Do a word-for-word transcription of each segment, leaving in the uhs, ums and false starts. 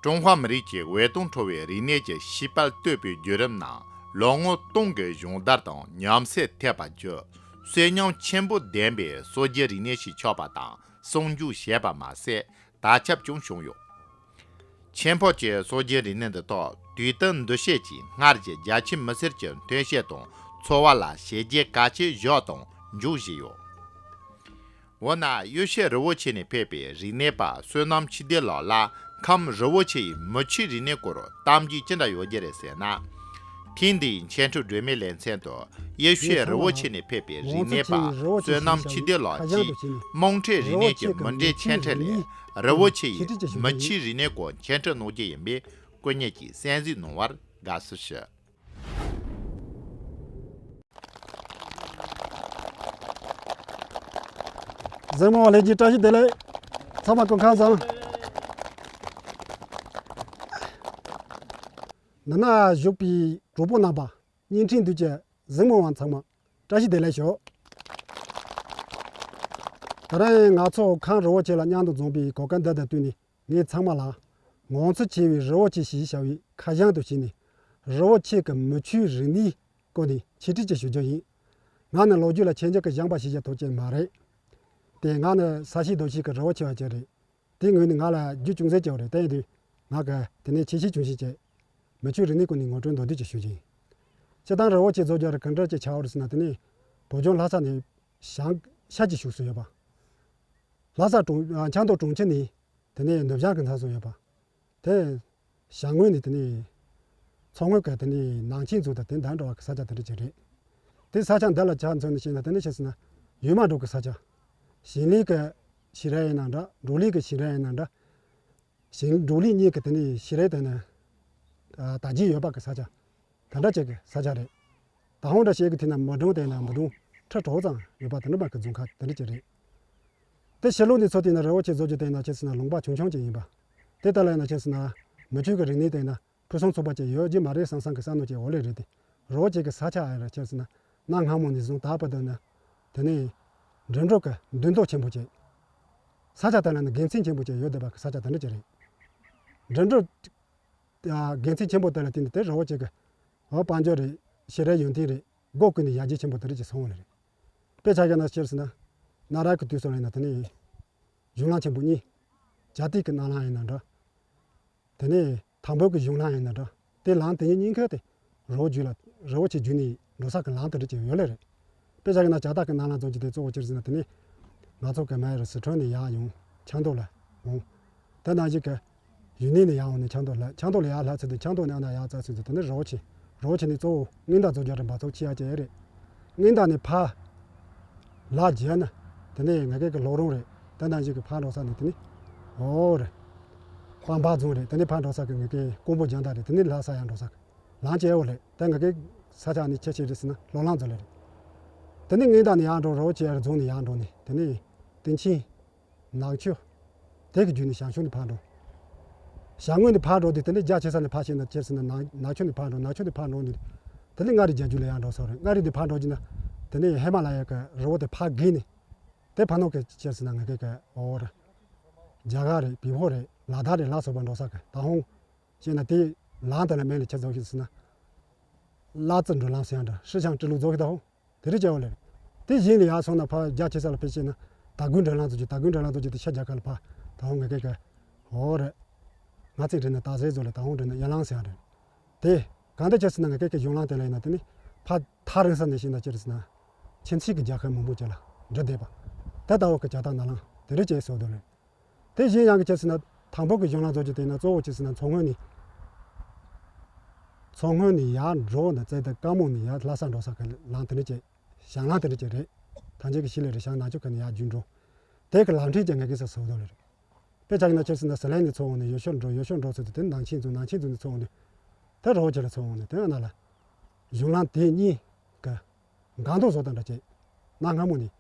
ཀྲུང་ཧྭ་མི་རིགས་ཀྱི་འོད་སྟོང་འཕྲོ་བའི་རིག་གནས་ཀྱི་ཤེས་དཔལ་གཏོད་པའི་བརྒྱུད་རིམ་ནང་ལོ་ངོ་སྟོང་གི་སྦྱོང་བརྡར་དང་ཉམས་སད་ཐེབས་པ་བརྒྱུད་གསོན་ཉམས་ཆེན་པོ་ལྡན་པའི་སྲོལ་རྒྱུན་རིག་གནས་ཤིག་ཆགས་པ་དང་ཟུང་འཇུག་བྱས་པ་མ་ཟད་དར་ཁྱབ་ཀྱང་བྱུང་ཡོད། ཆེན་ཕོ་ཆེའི་སྲོལ་རྒྱུན་རིག་གནས་འདི་དག་དུས་དང་འདུ་ཤེས་ཀྱི་སྔར་གྱི་རྒྱ་ཆེ་མི་སེར་གྱི་ཐོན་སྐྱེད་དང་འཚོ་བ་ལ་བྱས་རྗེས་གལ་ཆེ་བཞག་དང་འཇུག་བཞིན་ཡོད། འོ་ན་གཡུལ་ཤུལ་རི་བོ་ཆེ་ནས་ཕེབས་པའི་རིག་གནས་པ་བསོད་ནམས་འཆི་ལྡན་ལགས་ལ་ཁམས་རི་བོ་ཆེ་ཡི་མི་ཆོས་རིག་གནས་སྐོར་གཏམ་རྒྱུད་ཅི་འདྲ་ཡོད་རྒྱུ་རེད་ཟེར་ན། ཐེངས་འདིའི་འཆད་ཁྲིད་སྒྲོན་མེའི་ལེ་ཚན་དུ་གཡུལ་ཤུལ་རི་བོ་ཆེ་ནས་ཕེབས་པའི་རིག་གནས་པ་བསོད་ནམས་འཆི་ལྡན་ལགས་ཀྱིས་དམངས་ཁྲོད་རིག་གནས་ཀྱི་མུ་འབྲེལ་འཆད་ཁྲིད་ལས་རི་བོ་ཆེ་ཡི་མི་ཆོས་རིག་གནས་སྐོར་འཆད་ཁྲིད་གནང་རྒྱུ་ཡིན་པས་སྐུ་ཉིད་ཀྱིས་གསན་གཟིགས་གནང་བར་དགའ་བསུ་ཞུ། གཟིགས་མོ་བ་ལྷན་རྒྱས་བཀྲ་ཤིས་བདེ་ལེགས། ཚང་མ་སྐུ་ཁམས་བཟང་། འདི་ན་བཞུགས་པའི་གྲོགས་པོ་རྣམ་པ། བརྙན་འཕྲིན་འདུས་ཀྱི་གཟིགས་མོ་བ་ཚང་མ་བཀྲ་ཤིས་བདེ་ལེགས་ཞུ། ད་རེས་ང་ཚོ་ཁམས་རི་བོ་ཆེ་ལ་མཉམ་དུ་འཛོམས་པའི་གོ་སྐབས་འདི་དང་བསྟུན་ནས། ངས་ཚང་མ་ལ་ངོ་མཚར་ཆེ་བའི་རི་བོ་ཆེ་ཞེས་བྱ་བའི་ཁ་བྱང་དུ་བྱས་ནས་རི་བོ་ཆེ་གི་མི་ཆོས་རིག་གནས་སྐོར་ནས་འཆད་ཁྲིད་ཅིག་ཞུ་རྒྱུ་ཡིན། ང་ནི་ལོ་རྒྱུས་ལ་ཆེད་འཇོག་གི་སྦྱངས་པ་ཞེས་བྱ་ཐོག་ཅན་མ་རེད། དེ་ང་ནི་ས་གཤིས་རྡོ་ཆས་ཀྱི་རི་བོ་ཆེ་བ་ཅིག་རེད། དེ་ངོས་ནས་ང་ལ་རྒྱུ་ཅུང་ཟད་ཅིག་རེད། དེ་ཡིན་དུས་ང་གི་དེ་ནས་ཆེ་ཆེ་ཆུང་ཆུང་བྱས་མི་ཆོས་རིག་གནས་སྐོར་ནས་ངོ་སྤྲོད་མདོར་བསྡུས་ཅིག་ཞུ་རྒྱུ་ཡིན། སྤྱིར་བཏང་རི་བོ་ཆེ་བཟོ་རྒྱུ་ར་གང་འདྲ་ཅིག་ཆགས་པ་རེད་ཟེར་ན། དེ་ནས་བོད་ལྗོངས་ལྷ་ས་ནས་ཞང་ཤར་གྱི་ཕྱོགས་སུ་ཡོད་པ། ལྷ་ས་གྲོང་ཨ་ཆབ་མདོ་གྲོང་ཁྱེར་ནས་དེ་ནས་ནུབ་བྱང་གི་མཚམས་སུ་ཡོད་པ། དེ་བྱང་ངོས་ནས་དེ་ནས་མཚོ་སྔོན་གྱི་དེ་ནས་ནང་ཆེན་ཚོ་དང་དེ་འདྲ་འདྲ་བ་གི་ས་ཆ་དེ་འདྲ་ཅིག་རེད། དེ་ས་ཆ་འདི་ལ་ཆ་མཚོན་ནས་བཤད་ན་དེ་ནས་བཤད་ཟེར་ན་ཡུལ་མ་འགྲོ་གི་ས་ཆ། ཞིང་ལས་ཀྱི་ཞིང་ར་ཡིན་ན་འདྲ། འབྲོག་ལས་ཀྱི་ཞིང་ར་ཡིན་ན་འདྲ། ཞིང་འབྲོག་ལས་གཉིས་ཀྱི་དེ་ནས་ཞིང་རའི་དེ་ནས་ཨ་དར་རྒྱས་ཡོད་པ་གི་ས་ཆ། དེ་འདྲ་ཅིག་གི་ས་ཆ་རེད། ད་ཧོང་འདྲ་བཤད་གི་དེ་ན་མི་གྲངས་དེ་ན་མི་གྲངས་ཁྲི་དྲུག་ཙམ་ཡོད་པ་དེ་འདྲ་མ་གི་རྫོང་ཁག་དེ་འདྲ་ཅིག་རེད། དེ་ཕྱི་ལོགས་ནས་ཚུར་བལྟས་ན་རི་བོ་ཆེ་བཟོ་རྒྱུ་དེ་ན་བཤད་ཟེར་ན་ལུང་པ་ཆུང་ཆུང་ཅིག་ཡིན་པ། དེ་ལྟ་ལ་ཡིན་ན་བཤད་ཟེར་ན་མི་ཆོས་ཀྱི་རིག་གནས་དེ་ན་ཕུན་སུམ་ཚོགས་པ་ཅིག་ཡོད་རྒྱུ་མ་རེད་བསམ་བསམ་གི་བསམ་བློ་ཅིག་འོ་ལེ་རེད་དེ། རི་བོ་ཆེ་གི་ས་ཆ་ཨ་ར་བཤད་ཟེར་ན་གནའ་སྔ་མོ་ནས་བཟུང་ད་བར་དུ་ན་དེ་ནས་འགྲིམ་འགྲུལ་གྱི་འདུ་འཛོམས་ཆེན་པོ་ཅིག་ས་ཆ་དེ་ལ་ནི་དགེ་མཚན་ཆེན་པོ་ཅིག་ཡོད་བསྡད་པ་གི་ས་ཆ་དེ་འདྲ་ཅིག་རེད། འགྲིམ་འགྲུལ་དགེ་མཚན་ཆེན་པོ་དེ་ལ་བརྟེན་ནས་དེ་རི་བོ་ཆེ་གི་འོ་དཔལ་འབྱོར་རེད། ཞིང་རའི་ཡོན་ཏན་རེད། སྒོ་ཀུན་ནས་ཡར་རྒྱས་ཆེན་པོ་དེ་འདྲ་ཅིག་སོང་བ་རེད། དཔེ་ཆ་བཞག་ན་སྤྱིར་ཟེར་ན། གནའ་རབས་ཀྱི་དུས་སུ་ཡིན་ན་དེ་ནས་གཞུང་ལམ་ཆེན་པོ་གཉིས། རྒྱ་སྟོད་ཀྱི་གནའ་ལམ་ཡིན་ན་འདྲ། དེ་ནས་དང་པོ་གི་གཞུང་ལམ་ཡིན་ན་འདྲ། དེ་ལམ་དེ་གཉིས་གཉིས་ཀ་དེ་རི་བོ་བརྒྱུད་ལ་རི་བོ་ཆེ་བརྒྱུད་ནས་འགྲོ་ས་གི་ལམ་དེ་འདྲ་ཅིག་ཡོད་ལེ་རེད། དཔེ་བཞག་ན་རྒྱ་སྟོད་ཀྱི་གནའ་ལམ་ཚོ་ཅིག་དེ་གཙོ་བོ་སྤྱིར་ཟེར་ན་དེ་ནས་ང་ཚོ་གི་མ་རེད་སི་ཁྲོན་ནས་ཡར་ཡོང་ཆབ་མདོ་ལ་འོང་། དེ་ནང་བཞིན་གི་ཡུན་ནན་ནས་ཡར་འོང་ནས་ཆབ་མདོ་ལ་ཆབ་མདོ་ལ་ཡར་ལྷག་ཚུལ་དུ་ཆབ་མདོ་ནས་ཨ་ན་ཡར་འཛེགས་ཚུལ་དུ་དེ་ནས་རི་བོ་ཆེ། རི་བོ་ཆེ་ནས་གཙོ་བོ་སྔོན་བདག་རྫོང་རྒྱ་རིམ་པ་ཚོ་ཆེ་ཡ་ཅན་རེད། སྔོན་བདག་ནས་ཕར་ལ་རྒྱས་ན་དེ་ནས་ང་གའི་གི་ལོག་རོང་རེད། དེ་ནང་བཞིན་གི་ཕར་འགྲོ་ས་ནས་དེ་ནས་འོ་རེད། སྤང་སྦག་རྫོང་རེད། དེ་ནས་ཕར་འགྲོ་ས་གི་ང་གའི་ཀོང་པོ་རྒྱང་ཐག་རེད། དེ་ནས་ལྷ་ས་ཡར་འགྲོ་ས་གི་ལམ་གཅིག་ཨེ་འོ་ལེ། དེ་ང་གའི་ས་ཆ་ནས་ཆེ་ཆེ་རེད་ཟེར་ན་ལོ་ལང་ཚོ་ལེ་རེད། དེ་ནས་སྔོན་བདག་ནས་ཡར་འགྲོ་རི་བོ་ཆེ་ཡར་རྫོང་ནས་ཡར་འགྲོ་ནས་དེ་ནས་སྟེང་ཆེན། ནག་ཆུ། དེ་གི་བརྒྱུད་ནས་བྱང་ཕྱོགས་ནས་ཕར་འགྲོ། བྱང་ངོས་ནས་ཕར་འགྲོ་དུས་དེ་ནས་རྒྱ་ཆེ་ས་ནས་ཕར་ཕྱིན་ན་ཆེ་ས་ནས་ནག་ནག་ཆུ་ནས་ཕར་འགྲོ། ནག་ཆུ་ནས་ཕར་འགྲོ་ནས་དེ་ནས་མངའ་རིས་རྒྱལ་རྒྱུད་ལ་ཡར་འགྲོ་ས་རེད། མངའ་རིས་དེ་ཕར་འགྲོ་རྒྱུ་ན་དེ་ནས་ཧི་མ་ལ་ཡ་གི་རི་བོ་དེ་ཕར་བརྒལ་ནས་དེ་ཕར་ནང་གི་ཆེ་ས་ན་ང་གའི་གི་འོ་ར་རྒྱ་གར་རེད། བལ་པོ་རེད། ལ་དྭགས་རེད། ལ་སོགས་པ་འགྲོ་ས་གི་ད་ཧོང་ཤེས་ན་དེ་ལམ་དེ་ལ་མིང་ལ་ཆེ་ཚོ་ཤེས་ཟེར་ན། གླ་རྩི་འགྲུལ་ལམ་ཟེར་ཡང་འདྲ། ཧྲི་ཞང་ཀྲི་ལུག་རྫོགས་ཤིག་ད་ཧོང་། དེ་རིགས་བྱས་པ་ལས། དེ་བཞིན་ལ་ཡར་སོང་ན་ཕར་རྒྱ་ཆེ་ས་ལ་ཕེབས་ཤེས་ན། དར་དགུན་འགྲུལ་ལམ་ཚོ་ཅིག་དར་དགུན་འགྲུལ་ལམ་ཚོ་ཅིག་དེ་ཤར་རྒྱ་གར་ལ་ཕར་ད་ཧོང་ངེ་གེ་གེ། འོ་རེད། ང་ཚིག་འདྲི་ན་དར་ཟེ་བཟོ་ལས་ད་ཧོང་འདྲི་ན་ཡ་ལང་ཟེར་ཡང་རེད། དེ་གང་འདྲ་ཆེ་ཟེར་ན་ངེ་གེ་གེ་གཞུང་ལམ་དེ་ལ་ཡིན་ན་དེ་ནི་ཕར་ཐག་རིང་ས་ནས་ཤེས་ན་ཅི་རེད་ཟེར་ན། ཁྱིམ་མཚེས་ཀྱི་རྒྱལ་ཁབ་མང་པོ་ཅིག་ལ་འགྲོ་བསྡད་པ། ད་ལྟ་བ་གི་རྒྱ་སྟག་ནག་ལམ་དེ་རིགས་ཅིག་བཟོ་འདུག་རེད། དེ་བཞིན་ཡང་གི་ཆེ་ཟེར་ན་དང་པོ་གི་གཞུང་ལམ་བཟོ་རྒྱུ་དེ་ན་གཙོ་བོ་ཆེ་ཟེར་ན་མཚོ་སྔོན་ནས། མཚོ་སྔོན་ནས་ཡར་འགྲོ་ན་རྩེ་དང་དཀར་མོ་ནས་ཡར་ལྷ་ས་འགྲོ་ས་གི་ལམ་དེ་འདྲ་ཅིག་བྱང་ལམ་དེ་འདྲ་ཅིག་རེད། ཐང་ཆེན་གི་ཤི་ལེ་རེད། བྱང་ནག་ཆུ་ཁ་ནས་ཡར་རྒྱུད་འགྲོ། དེ་གི་ལམ་ཕྲན་ཅིག་ངེ་གེ་ས་བཟོ་འདུག་ལེ་རེད། དཔེ་ཆ་གི་ན་ཆེ་ཟེར་ན་ཟི་ལིང་ནས་མཚོ་སྔོན་ནས་ཡུལ་ཤུལ་འགྲོ། ཡུལ་ཤུལ་འགྲོ་ཚུལ་དེ་དེ་ནང་ཆེན་ཚོ་ནང་ཆེན་ཚོ་ནས་མཚོ་སྔོན་ནས། དེ་རི་བོ་ཆེ་ལ་མཚོ་སྔོན་ནས་དེ་ན་ལ། གཞུང་ལམ་དེ་གཉིས་ཀ་འགལ་འདུ་བཟོ་དང་འདྲ་བྱེད། གནའ་སྔ་མོ་ནས་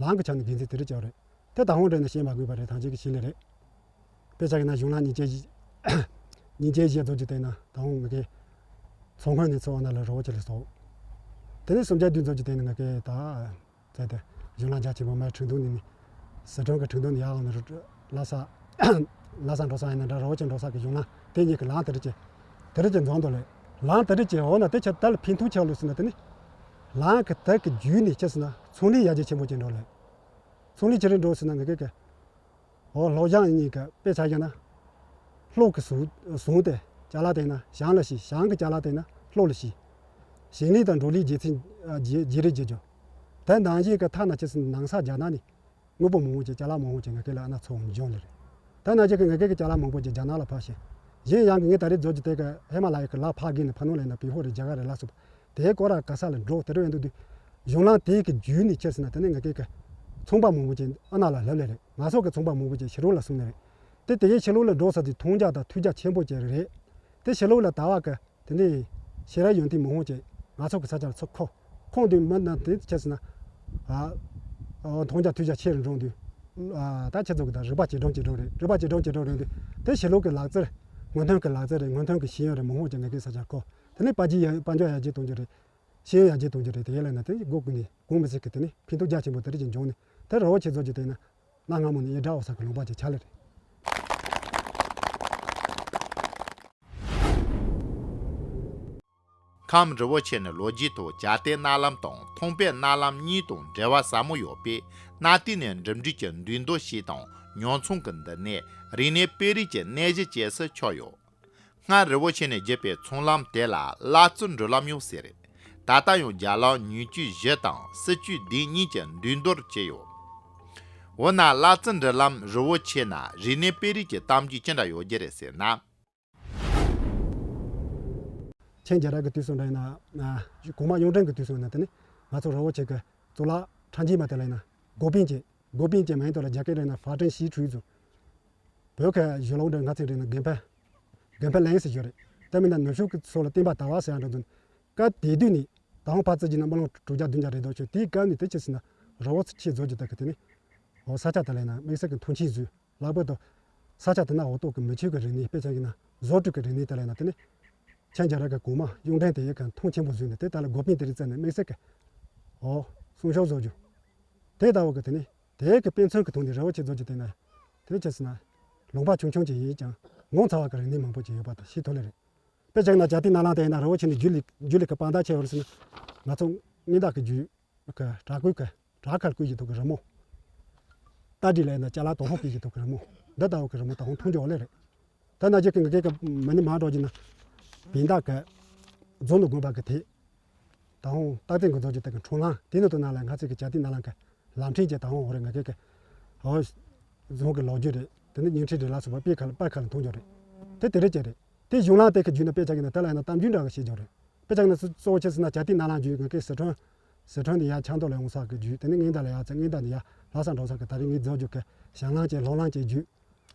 ལམ་གྱི་ཆ་ནས་དགེ་མཚན་དེ་རིགས་ཅིག་རེད། དེ་ད་ཧོང་འདྲེ་ནས་ཤེས་མ་དགོས་པ་རེད། ཐང་ཆེན་གྱི་ཤི་ལེ་རེད། དཔེ་ཆ་གི་ན་གཞུང་ལམ་གཉིས་ཆ་བཞི། གཉིས་ཆ་བཞི་བཟོ་རྒྱུ་དེ་ན་ད་ཧོང་ངེ་གེ་མཚོ་སྔོན་ནས་མཚོ་སྔོན་ལ་རི་བོ་ཆེ་ལ་སོང་། དེ་ནས་སུམ་ཆ་བདུན་བཟོ་རྒྱུ་དེ་ནི་ངེ་གེ་ད། ཟེར་ཏེ། གཞུང་ལམ་རྒྱ་ཆེན་པོ་མའི་ཁྲིན་ཏུའུ་ནས་ནི། སི་ཁྲོན་གྱི་ཁྲིན་ཏུའུ་ནས་ཡར་འོང་ནས་རུ། ལྷ་ས། ལྷ་ས་འགྲོ་ས་ཡིན་ན་འདྲ། རི་བོ་ཆེ་འགྲོ་ས་གི་གཞུང་ལམ་དེ་གཉིས་ཀྱི་ལམ་དེ་རིགས་ཀྱི་དེ་རིགས་ཀྱི་འཛོམས་འདུག་ལས། ལམ་དེ་རིགས་ཀྱི་འོ་ན་དེ་ཆ་དེ་ལ་ཕན་ཐོགས་ཆེ་བ་ལོས་ཟེར་ན། དེ་ནི་ལམ་གི་དེ་གི་བརྒྱུད་ནས་ཆེ་ཟེར་ན་ཚོང་ལས་ཡར་རྒྱས་ཆེན་པོ་ཅིག་འགྲོ་ལས། ཚོང་ལས་ཅི་རིགས་འགྲོ་ཟེར་ན་ང་གི་གི་འོ་ལྷོ་བྱང་གཉིས་ཀྱི་དཔེ་ཆ་བཞག་ན། ལྷོ་གི་ཟུར་ཟུར་དེ་ཅ་ལག་དེ་ན་བྱང་ལ་ཤི། བྱང་གི་ཅ་ལག་དེ་ན་ལྷོ་ལ་ཤི། ཞིང་ལས་དང་འབྲོག་ལས་རྒྱས་ཚད་རྒྱས་རྒྱས་རེ་རྒྱས་འགྱོ། དེ་ནང་བཞིན་གྱི་ཐ་ན་ཆེ་ཟེར་ན་ནང་ས་རྒྱ་ནག་ནས། དངོས་པོ་མང་པོ་ཅིག་ཅ་ལག་མང་པོ་ཅིག་ང་ཁེ་ལ་ཨ་ན་ཚོ་འབྱུང་ལེ་རེད། ད་ན་ཅིག་གི་ང་ཁེ་གི་ཅ་ལག་མང་པོ་ཅིག་རྒྱ་ནག་ལ་ཕར་ཕྱིན། གཞན་ཡང་གི་ངས་ད་རེས་རྫོགས་ཀྱི་དེ་གི་ཧི་མ་ལ་ཡ་གི་ལ་ཕར་གི་ནས་ཕ་ནོ་ལ་ཡིན་ན་བི་ཧོ་རེད། རྒྱ་གར་རེད། ལ་སོགས་པ་དེ་སྐོར་ར་ག་ས་ལ་འགྲོ་དེ་རུ་ཡོང་དུ་དུས། གཞུང་ལམ་དེ་གི་བརྒྱུད་ནས་ཆེ་ཟེར་ན་དེ་ནས་ང་ཁེ་གི་ཚོང་པ་མང་པོ་ཅིག་ཨ་ན་ལ་ལབ་ལེ་རེད། ང་ཚོ་གི་ཚོང་པ་མང་པོ་ཅིག་ཕྱི་ལོགས་ལ་སོང་ནས་རེད། དེ་དེ་གའི་ཕྱི་ལོགས་ལ་འགྲོ་ས་དེ་མཐོང་རྒྱ་དང་ཐོས་རྒྱ་ཆེན་པོ་ཅིག་རེད། དེ་ཕྱི་ལོགས་ལ་དར་བ་གི་དེ་ནས་ཕྱི་ར་ཡོང་དུས་མི་ཧོང་བྱས་ང་ཚོ་གི་ས་ཆ་ལ་ཚུར་འཁོར། ཁོང་དུས་མི་རྣམས་དེ་ཆེ་ཟེར་ན། ཨ། ཨོ་མཐོང་རྒྱ་ཐོས་རྒྱ་ཆེ་རུ་འགྲོ་དུས། ཨ། ད་ཁྱེད་ཚོ་གི་ད་རིག་པ་ཇེ་སྦྱོང་ཇེ་སྦྱོང་རེད། རིག་པ་ཇེ་སྦྱོང་ཇེ་སྦྱོང་རེད་དུས། དེ་ཕྱི་ལོགས་གི་ལག་རྩལ། སྔོན་ཐོན་གི་ལག་རྩལ་རེད། སྔོན་ཐོན་གི་ཤེས་ཡོན་རེད། མི་ཧོང་བྱས་ང་གི་ས་ཆ་འཁོར། དེ་ནས་དཔལ་འབྱོར་ཡར་དཔལ་འབྱོར་ཡར་རྒྱས་གཏོང་རྒྱུ་རེད། ཤེས་ཡོན་ཡར་རྒྱས་གཏོང་རྒྱུ་རེད། དེ་ཡན་ལ་ན་དེ་སྒོ་ཀུན་ནས་གོང་མི་སྲིད་གི་དེ་ནས་ཕན་ཐོགས་རྒྱ་ཆེན་པོ་དེ་རིགས་ཀྱི་འབྱུང་ནས་དེ་རི་བོ་ཆེ་རྫོགས་ཀྱི་དེ་ན། གནའ་སྔ་མོ་ནས་ཡི་དྭགས་འོ་ས་གི་ལུང་པ་ཅིག་ཆགས་ལེ་རེད། ཁམས་རི་བོ་ཆེ་ནི་ལོ་རྒྱུས་ཐོག་བྱ་དེ་གནའ་ལམ་དང་ཐོང་པའི་གནའ་ལམ་གཉིས་དང་འབྲེལ་བ་ཟབ་མོ་ཡོད་པས། གནའ་དུས་ནས་འགྲིམ་འགྲུལ་གྱི་འདུས་མདོ་ཞིག་དང་ཉོ་ཚོང་གི་འདུ་གནས། རིག་གནས་སྤེལ་རེས་ཀྱི་གནས་གཞི་བཅས་སུ་ཆགས་ཡོད། སྔར་རི་བོ་ཆེ་ནས་བརྒྱུད་པའི་ཚོང་ལམ་དེ་ལ་གླ་བཙུན་འགྲུལ་ལམ་ཡང་ཟེར། ད་ལྟ་ཡང་རྒྱ་ལམ་ཉེར་བདུན་བཞི་དང་སྲིད་བྱུས་བདུན་གཉིས་ཀྱི་འདུས་མདོར་གྱུར་ཡོད། འོ་ན་གླ་བཙུན་འགྲུལ་ལམ་རི་བོ་ཆེ་ན་རིག་གནས་སྤེལ་རེས་ཀྱི་གཏམ་རྒྱུད་ཅི་འདྲ་ཡོད་རྒྱུ་རེད་ཟེར་ན། ཆེན་རྒྱལ་རབས་ཀྱི་དུས་སུ་འདྲ་ཡིན་ན། གོང་མ་གཡུང་དྲུང་གི་དུས་སུ་ཡིན་ན་དེ་ནི་ང་ཚོ་རི་བོ་ཆེ་གི་གཙུག་ལག་ཁྲ་འཇིགས་མ་དེ་ལ་ཡིན་ན་འགོ་དཔོན་གྱི་འགོ་དཔོན་གྱི་མིང་དུ་ལ་རྒྱ་སྐད་རེད་ན་ཧྥ་ཀྲན་ཞི་ཁྲུའུ་ཙུ། བོད་ཀྱི་གཞུང་ལུགས་འདྲ་ང་ཚོའི་རེད་ན་དགོན་པ། དགོན་པ་ལེན་ཟེར་རྒྱུ་རེད། དེ་མིན་ན་ནུབ་ཕྱོགས་ཀྱི་སོགས་ལ་བསྟན་པ་དར་བ་ཟེར་ཡང་འགྲོ་དུས། སྐབས་དེ་དུས་ནི་ད་ཧོང་ཕ་ཙི་གྱི་ན་སྨོན་ལམ་དྲུག་བརྒྱ་བདུན་བརྒྱ་རེད་འདུག་ཆོས་དེའི་སྐབས་ནི་དེ་ཆེ་ཟེར་ན་རི་བོ་ཆེ་རྫོགས་ཀྱི་དག་གི་དེ་ནི། འོ་ས་ཆ་དེ་ལ་ཡིན་ན་དམིགས་བསལ་གྱི་མཐོང་ཆེན་བཟོས། ལྷག་པར་དུ་ས་ཆ་དེ་ན་འོ་ཏོག་གི་མི་ཆོས་ཀྱི་རིག་གནས་དཔེ་ཆ་ཡིན་ན་བཟོ་སྐྲུན་གྱི་རིག་གནས་དེ་ལ་ཡིན་ན་དེ་ནི། ཆེན་རྒྱལ་རབས་ཀྱི་གོང་མ་གཡུང་དྲུང་དེ་ཡི་གི་མཐོང་ཆེན་པོ་བཟོས་ནས་དེ་ལྟ་ལ་འགོ་དཔོན་དེ་རིགས་བཙལ་ནས་དམིགས་བསལ་གྱི། འོ། གསུང་ཆོས་བཟོ་རྒྱུ། དེ་ལྟ་བུ་གི་དེ་ནི། དེ་གི་དཔེ་མཚོན་གྱི་ཐོག་ནས་རི་བོ་ཆེ་རྫོགས་ཀྱི་དེ་ན། དེ་ཆེ་ཟེར་ན། ལུང་པ་ཆུང་ཆུང་ཅིག་ཡིན་ཀྱང་ངོ་མཚར་བ་གི་རིག་གནས་མང་པོ་ཅིག་ཡོད་པ་དང་ཤེས་ཐུབ་ལེ་རེད། དཔེ་བཞག་ན་བྱ་དེ་ནང་ལ་དེ་ཡིན་ན་རི་བོ་ཆེ་ནི་རྒྱུད་ལས་རྒྱུད་ལས་ཀྱི་དཔང་རྟགས་ཆེ་བར་ཟེར་ན། ང་ཚོ་སྔོན་བདག་གི་རྒྱུད་ཀྱི་བྲག་བརྐོས་ཀྱི་བྲག་དཀར་བརྐོས་ཀྱི་ཐོག་གི་རི་མོ། རྟ་དྲེལ་ལ་ཡིན་ན་ཅ་ལག་དོ་ཧོང་བརྐོས་ཀྱི་ཐོག་གི་རི་མོ། འདི་ལྟ་བུ་གི་རི་མོ་ད་ཧོང་མཐོང་རྒྱུ་འོ་ལེ་རེད། ད་ན་ཅིག་གི་ངེད་ཀྱི་མི་ནི་མ་འགྲོ་གྱི་ན། བིན་བདག་གི་རྫོང་དུ་དགོན་པ་གི་དེ། ད་ཧོང་སྟག་སྟེང་གི་རྫོང་གི་སྟེང་གི་འཁྲུངས་ལྷ་དེ་ནི་དུ་ན་ལ་ང་ཚོ་གི་བྱ་དེ་ན་ལ་གི་ལམ་ཕྲན་གྱི་ད་ཧོང་འོ་རེད། ང་ཀེ་གི་ཨོ་རྫོང་གི་ལོ་རྒྱུས་རེད། དེ་ནི་ཉིན་ཁྲི་རེ་ལ་སོགས་པ་པའི་ཁ་ལ་པར་ཁ་ལ་མཐོང་རྒྱུ་རེད། དེ་དེ་རེད་ཅེ་རེད། དེ་གཞུང་ལམ་དེ་གི་རྒྱུད་ན་དཔེ་ཆ་གི་ན་དེ་ལ་ཡང་ན་གཏམ་རྒྱུད་འདྲ་གི་ཤེས་རྒྱུ་རེད། དཔེ་ཆ་གི་ན་གཙོ་བོ་ཆེ་ཟེར་ན་བྱ་དེ་ན་ལ་རྒྱུད་ང་ཀེ་སི་ཁྲོན། སི་ཁྲོན་དེ་ཡར་ཆབ་མདོ་ལ་ཡོང་ས་གི་རྒྱུད། དེ་ནི་ངེད་ད་ལ་ཡར་ཚེ་ངེད་ད་ནི་ཡར་ལྷ་ས་འགྲོ་ས་གི་ད་རེས་ངེད་རྫོང་རྒྱུད་གི་ཞང་ལམ་ཅེ་ལྷོ་ལམ་ཅེ་རྒྱུད།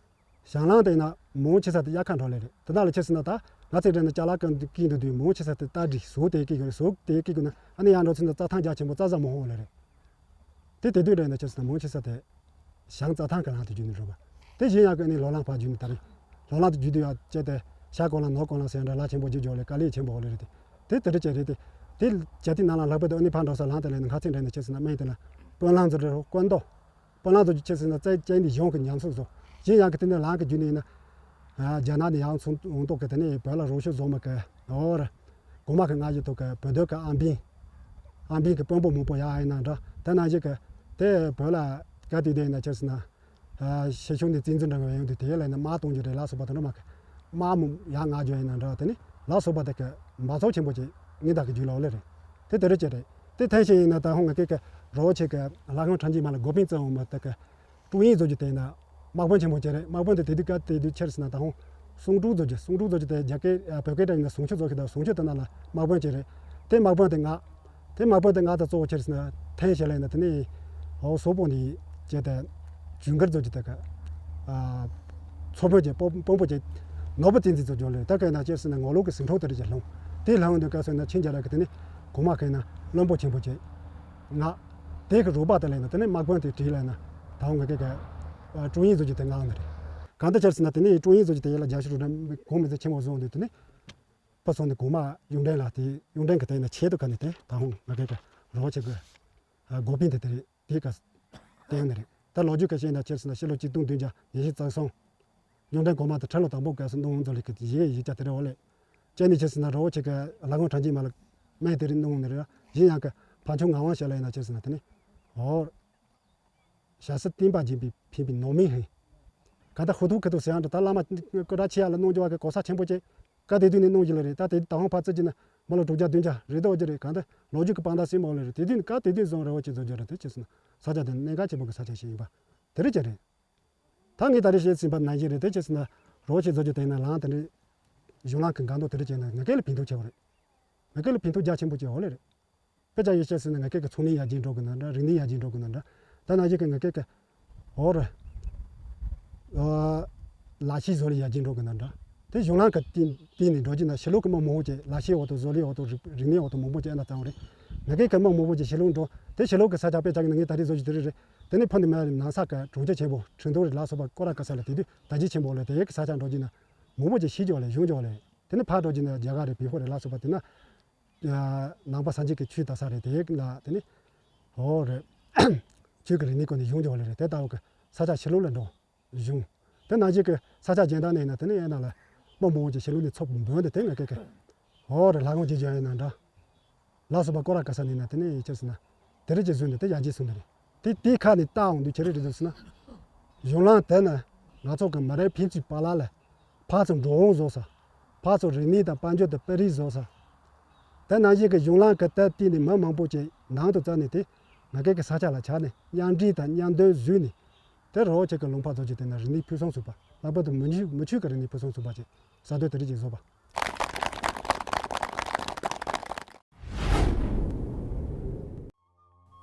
ཞང་ལམ་དེ་ན་མང་ཆེ་ས་དེ་དབྱར་ཁ་འགྲོ་ལེ་རེད། དེ་ན་ལ་ཆེ་ཟེར་ན་ད་ང་ཚོའི་འདྲ་ན་ཅ་ལག་གི་སྐྱིད་འདུག་དུས་མང་ཆེ་ས་དེ་རྟ་དྲེལ་ཟོག་དེ་སྐྱིད་གི་རེད། ཟོག་དེ་སྐྱིད་གི་ན་ཨ་ནི་ཡར་འགྲོ་ཚུན་ད་རྩྭ་ཐང་རྒྱ་ཆེན་པོ་རྩྭ་ཟ་མང་ཧོང་ལེ་རེད། དེ་དེ་དུས་འདྲ་ན་ཆེ་ཟེར་ན་མང་ཆེ་ས་དེ་ཞང་རྩྭ་ཐང་གི་ལམ་དེ་བརྒྱུད་ནས་འགྲོ་བ། དེ་གཞན་ཡང་གི་ནི་ལོ་ལམ་ཕར་བརྒྱུད་ནས་ད་རེད། ལོ་ལམ་དེ་བརྒྱུད་དུས་ཡང་ཅེ་དེ་ཤར་ཀོ་ལ་ནོར་ཀོ་ལ་ཟེར་འདྲ་ལ་ཆེན་པོ་བརྒྱུད་འགྲོ་ལེ་དཀའ་ལས་ཆེན་པོ་ཧོ་ལེ་རེད། དེ་དེ་དེ་རེད་དེ། དེ་བྱ་དེ་ན་ལ་ལྷག་པར་དུ་ཨ་ནི་ཕར་འགྲོ་ས་ལམ་དེ་ལ་ནི་ང་ཚོའི་འདྲ་ན་ཆེ་ཟེར་ན་སྨན་དེ་ན་དཔོན་ལམ་ཚོ་རེད་རོ་དཀོན་མདོ། དཔོན་ལམ་ཚོ་ཆེ་ཟེར་ན་རྩ་ཅན་དེ་གཞུང་གི་ཉམས་གསོ་བཟོ། གཞན་ཡང་གི་དེ་ནས་ལམ་གི་བརྒྱུད་ནས་ཡིན་ན། རྒྱ་ནག་ནས་ཡང་ཚོང་འོང་ཐོག་གི་དེ་ནས་བོད་ལ་རོགས་སྐྱོར་བཟོ་མ་གི་འོ་ར། གོང་མ་གི་སྔ་ཕྱི་ཐོག་གི་བོད་སྡོད་ཀྱི་ཨམ་བན། ཨམ་བན་གྱི་དཔོན་པོ་མང་པོ་ཡག་ཡིན་ན་འདྲ། དེ་ནང་བཞིན་གྱི་དེ་བོད་ལ་ག་དུས་དེ་ཡིན་ན་ཆེ་ཟེར་ན། ཤེད་ཆུང་ནས་བཙན་འཛུལ་འདྲ་བའི་ཡོང་དུས་དེ་ལ་ཡིན་ན་དམག་གཏོང་རྒྱུ་རེད་ལ་སོགས་པ་དང་འདྲ་མ་གི། དམག་མོ་ཡག་ང་རྒྱུ་ཡིན་ན་འདྲ་དེ་ནི་ལ་སོགས་པ་དེ་གི་འབག་བཙོག་ཆེན་པོ་ཅིག་ངེད་དག་གི་རྒྱུད་ལ་འོ་ལེ་རེད། དེ་དེ་རེད་ཅེ་རེད། དེ་ཐེངས་ཤིག་ཡིན་ན་ད་ཧོང་ང་ཀེ་གི་རོ་ཆེ་གི་ལྷ་ཁང་ཁྲ་འཇིགས་མ་ལ་འགོ་དཔོན་བཙལ་འོང་མ་དེ་གི། ཀྲུའུ་ཡིན་བཟོ་རྒྱུ་དེ་ཡིན་ན། དམག་དཔོན་ཆེན་པོ་ཅིག་རེད། དམག་དཔོན་དེ་དེ་དུས་སྐབས་དེ་དུས་ཆེར་ཟེར་ན་ད་ཧོང་། གསུང་ཀྲུའུ་བཟོ་རྒྱུ། གསུང་ཀྲུའུ་བཟོ་རྒྱུ་དེ་རྒྱ་སྐད་བོད་སྐད་འདྲ་ཡིན་ན་གསུང་ཆོས་བཟོ་གི་ད་གསུང་ཆོས་དེ་ན་ལ་དམག་དཔོན་ཅིག་རེད། དེ་དམག་དཔོན་དེ་ང་། དེ་དམག་དཔོན་དེ་ང་དང་གཙོ་བོ་ཆེར་ཟེར་ན་ཐེངས་ཤིག་ལ་ཡིན་ན་དེ་ནས་ཧོ་སོག་པོ་འདི་བྱས་ཏེ་ཇུན་གར་བཟོ་རྒྱུ་དེ་ག་ཨ་ཚོ་དཔོན་གྱི་དཔོན་དཔོན་པོ་གྱི་ནོར་བུ་བསྟན་འཛིན་བཟོ་རྒྱུ་ལས་ད་ག་ན་ཆེར་ཟེར་ན་ངོ་ལོག་གི་ཟིང་འཁྲུག་དེ་རིགས་ཀྱི་ལྷུང་དེ་ལྷུང་དུས་སྐབས་སུ་ན་ཆིན་རྒྱལ་རབས་ཀྱི་དེ་ནས་གོང་མ་གི་ན་བློན་པོ་ཆེན་པོ་བྱས་ང་དེ་གི་རོགས་པ་དེ་ལ་ཡིན་ན་དེ་ནས་དམག་དཔོན་དེ་བྲིས་ལ་ཡིན་ན་ད་ང་གི་ག་ཀྲུའུ་ཡིན་བཟོ་རྒྱུ་དེ་ང་ནི་རེད། གང་ལྟར་ཆེར་ཟེར་ན་དེ་ནས་ཀྲུའུ་ཡིན་བཟོ་རྒྱུ་དེ་ཡིན་ལ་རྒྱ་ཤུ་རུ་ན་གོང་མི་ཚེ་ཆེན་པོ་བཟོ་འདུག་དེ་ནས། ཕུ་སོང་ནས་གོང་མ་གཡུང་དྲུང་ལ་དེ་གཡུང་དྲུང་གི་དེ་ན་ཆེད་དུ་ཁ་ནས་དེ་ད་ཧོང་ང་གི་ག་རོགས་བྱེད་དགོས། འགོ་དཔོན་དེ་དེ་རེད། དེ་ག་བསྟན་ནི་རེད། ད་ལོ་རྒྱུས་ཁ་ཤས་ན་ཆེར་ཟེར་ན་ཕྱི་ལོ་ཆིག་སྟོང་བདུན་བརྒྱ་ཉི་ཤུ་རྩ་གསུམ། རྙོག་འདྲེན་གོང་མ་དང་ཁྲི་ལོ་དང་པོ་སྐབས་སུ་གནང་འོང་ཚོ་ལས་ཀྱི་ཡི་གེ་ཡིག་ཆ་དེ་རེད་འོ་ལེ། ཅེ་ནི་ཆེ་སི་ན་རོ་ཆེ་གི་ལ་ངོ་ཁྲང་ཅི་མ་ལ་མེ་དེ་རིང་གནང་ནི་རེད། གཞན་ཡང་གི་ཕ་ཆུང་ངག་དབང་ཞལ་ལ་ཡིན་ན་ཆེ་སི་ན་དེ་ནི་འོ། ཞྭ་སེར་བསྟན་པ་སྦྱིན་པའི་ཕན་པའི་ནོར་མེད་ཧིང་། ག་ད་ཧུ་ཐུ་ཁི་ཐུ་ཟེར་ཡང་འདྲ། ད་བླ་མ་སྐུ་དྲག་ཆེ་ཡ་ལ་གནང་རྒྱུ་བ་གི་གོ་ས་ཆེན་པོ་ཅེ། ཀ་དེ་དུས་ནས་གནང་གི་ལ་རེད། ད་དེ་ད་ཧོང་ཕ་ཙི་ཅི་ན་མ་ལོ་དྲུག་བརྒྱ་བདུན་བརྒྱ་རེད་དོ་ཅི་རེད། གང་ད་ལོ་རྒྱུས་ཀྱི་དཔང་རྟགས་སྲིན་མོ་ལ་རེད། དེ་དུས་ནས་ཀ་དེ་དུས་བཟུང་རེ་བ་ཅི་བཟོ་རྒྱུ་རེད། དེ་ཆེ་སི་ན་ས་ཆ་དེ་གནད་འགག་ཆེན་པོ་གི་ས་ཆ་ཞིག་ཡིན་པ་དེ་རེད་ཅི་རེད། ད་ངས་ད་རེས་བཤད་ཟིན་པ་ནང་བཞིན་རེད། དེ་ཆེ་སི་ན་རོ་ཆེ་བཟོ་རྒྱུ་དེ་ན་ལང་དེ་འདྲའི་གཞུང་ལམ་གི་འགག་འདུག་དེ་རེད་ཅེ་ན་ང་ཀེ་ལ་ཕན་ཐོགས་ཆེ་བ་རེད། ང་ཀེ་ལ་ཕན་ཐོགས་རྒྱ་ཆེན་པོ་ཆེ་བ་ལེ་རེད། དཔེ་ཆ་ཡིག་ཆ་ཟེར་ན་ང་ཀེ་གི་ཚོང་ལས་ཡར་རྒྱས་འགྲོ་གི་ན་འདྲ། རིག་གནས་ཡར་རྒྱས་འགྲོ་གི་ན་འདྲ། ད་ནང་བཞིན་གི་ང་ཀེ་གི་འོ་རེད། ལག་ཤེས་བཟོ་ལས་ཡར་རྒྱས་འགྲོ་གི་ན་འདྲ། དེ་གཞུང་ལམ་གི་སྟེང་སྟེང་ནས་འགྲོ་རྒྱུ་ན་ཕྱི་ལོགས་གི་མི་མང་པོ་ཅིག་ལག་ཤེས་འོག་ཏུ་བཟོ་ལས་འོག་ཏུ་རིག་རིག་གནས་འོག་ཏུ་མང་པོ་ཅིག་ཨེ་ན་བཏང་བ་རེད། ང་ཀེ་གི་མི་མང་པོ་ཅིག་ཕྱི་ལོགས་འགྲོ། དེ་ཕྱི་ལོགས་གི་ས་ཆ་དཔེ་ཆ་གི་ན་ངས་ད་རེས་བཟོ་རྒྱུ་དེ་རེད་རེད། དེ་ནས་ཕ་ནི་མ་རེད་ནང་ས་ག་གྲོང་ཁྱེར་ཆེན་པོ་ཁྲིན་ཏུའུ་རེད་ལ་སོགས་པ་སྐོར་ར་ག་ས་ལ་དེ་དུས་ད་ཅི་ཆེན་པོ་ལ་དེ་གི་ས་ཆ་འགྲོ་རྒྱུ་ན་མང་པོ་ཅིག་ཤེས་རྒྱུ་ལས་གཞུང་རྒྱུ་ལས། དེ་ནས་ཕར་འགྲོ་རྒྱུ་ན་རྒྱ་གར་རེད། བལ་པོ་རེད་ལ་སོགས་པ་དེ་ན། ནང་པ་སངས་རྒྱས་ཀྱི་ཆོས་དར་ས་རེད། དེ་ལ་དེ་ནི་འོ་རེད། ཆོས་ཀྱི་རིག་གནས་སྐོར་ནས་གཞུང་འབྱོར་བ་ལེ་རེད། དེ་ལྟ་བུ་གི་ས་ཆ་ཕྱི་ལོགས་ལ་འགྲོ་གཞུང་། དེ་ནང་བཞིན་གྱི་ས་ཆ་གཞན་དག་ནས་ཡིན་ན་དེ་ནི་ཡང་ན་ལ་མི་མང་པོ་ཅིག་ཕྱི་ལོགས་ནས་ཚོགས་པ་འབོད་དེ་དེ་ང་ཀེ་ཀེ་འོ་རེད། ལྷ་ཁང་ཆེ་ཆུང་ཡིན་ན་འདྲ། ལ་སོགས་པ་སྐོར་ར་ག་ས་ནས་ཡིན་ན་དེ་ནི་ཡིན་ཆེ་སི་ན་དེ་རེད་ཅེས་བཟོས་ནས་དེ་ཡར་རྒྱས་སོང་ནི་རེད། དེ་དེའི་ཁ་ནས་བལྟ་འོང་དུས་ཅི་རེད་རེད་ཟེར་ན། གཞུང་ལམ་དེ་ནི་ང་ཚོ་གི་མི་རིགས་ཕན་ཚུན་བར་ལ་ལ་ཕར་ཚུར་འགྲོ་འོང་བཟོ་ས། ཕར་ཚུར་རིག་གནས་དང་དཔལ་འབྱོར་དང་དཔོན་རིགས་བཟོ་ས། དེ་ནང་བཞིན་གྱི་གཞུང་ལམ་གྱི་སྟབས་བསྟུན་ནས་མི་མང་པོ་ཅིག་ནང་དུ་བཙལ་ནས་དེ་ང་ཀེ་གི་ས་ཆ་ལ་ཆགས་ནས་མཉམ་འབྲེལ་དང་མཉམ་འདོན་བཟོས་ནས་དེ་རོགས་ཅིག་གི་ལུང་པ་བཟོ་རྒྱུ་དེ་ནི་རིག་གནས་ཕུན་སུམ་ཚོགས་པ་ལྷག་པར་དུ་མི་ཆོས་མི་ཆོས་ཀྱི་རིག་གནས་ཕུན་སུམ་ཚོགས་པ་ཅིག་གསར་གཏོད་དེ་རིགས་ཅིག་བཟོ་བ།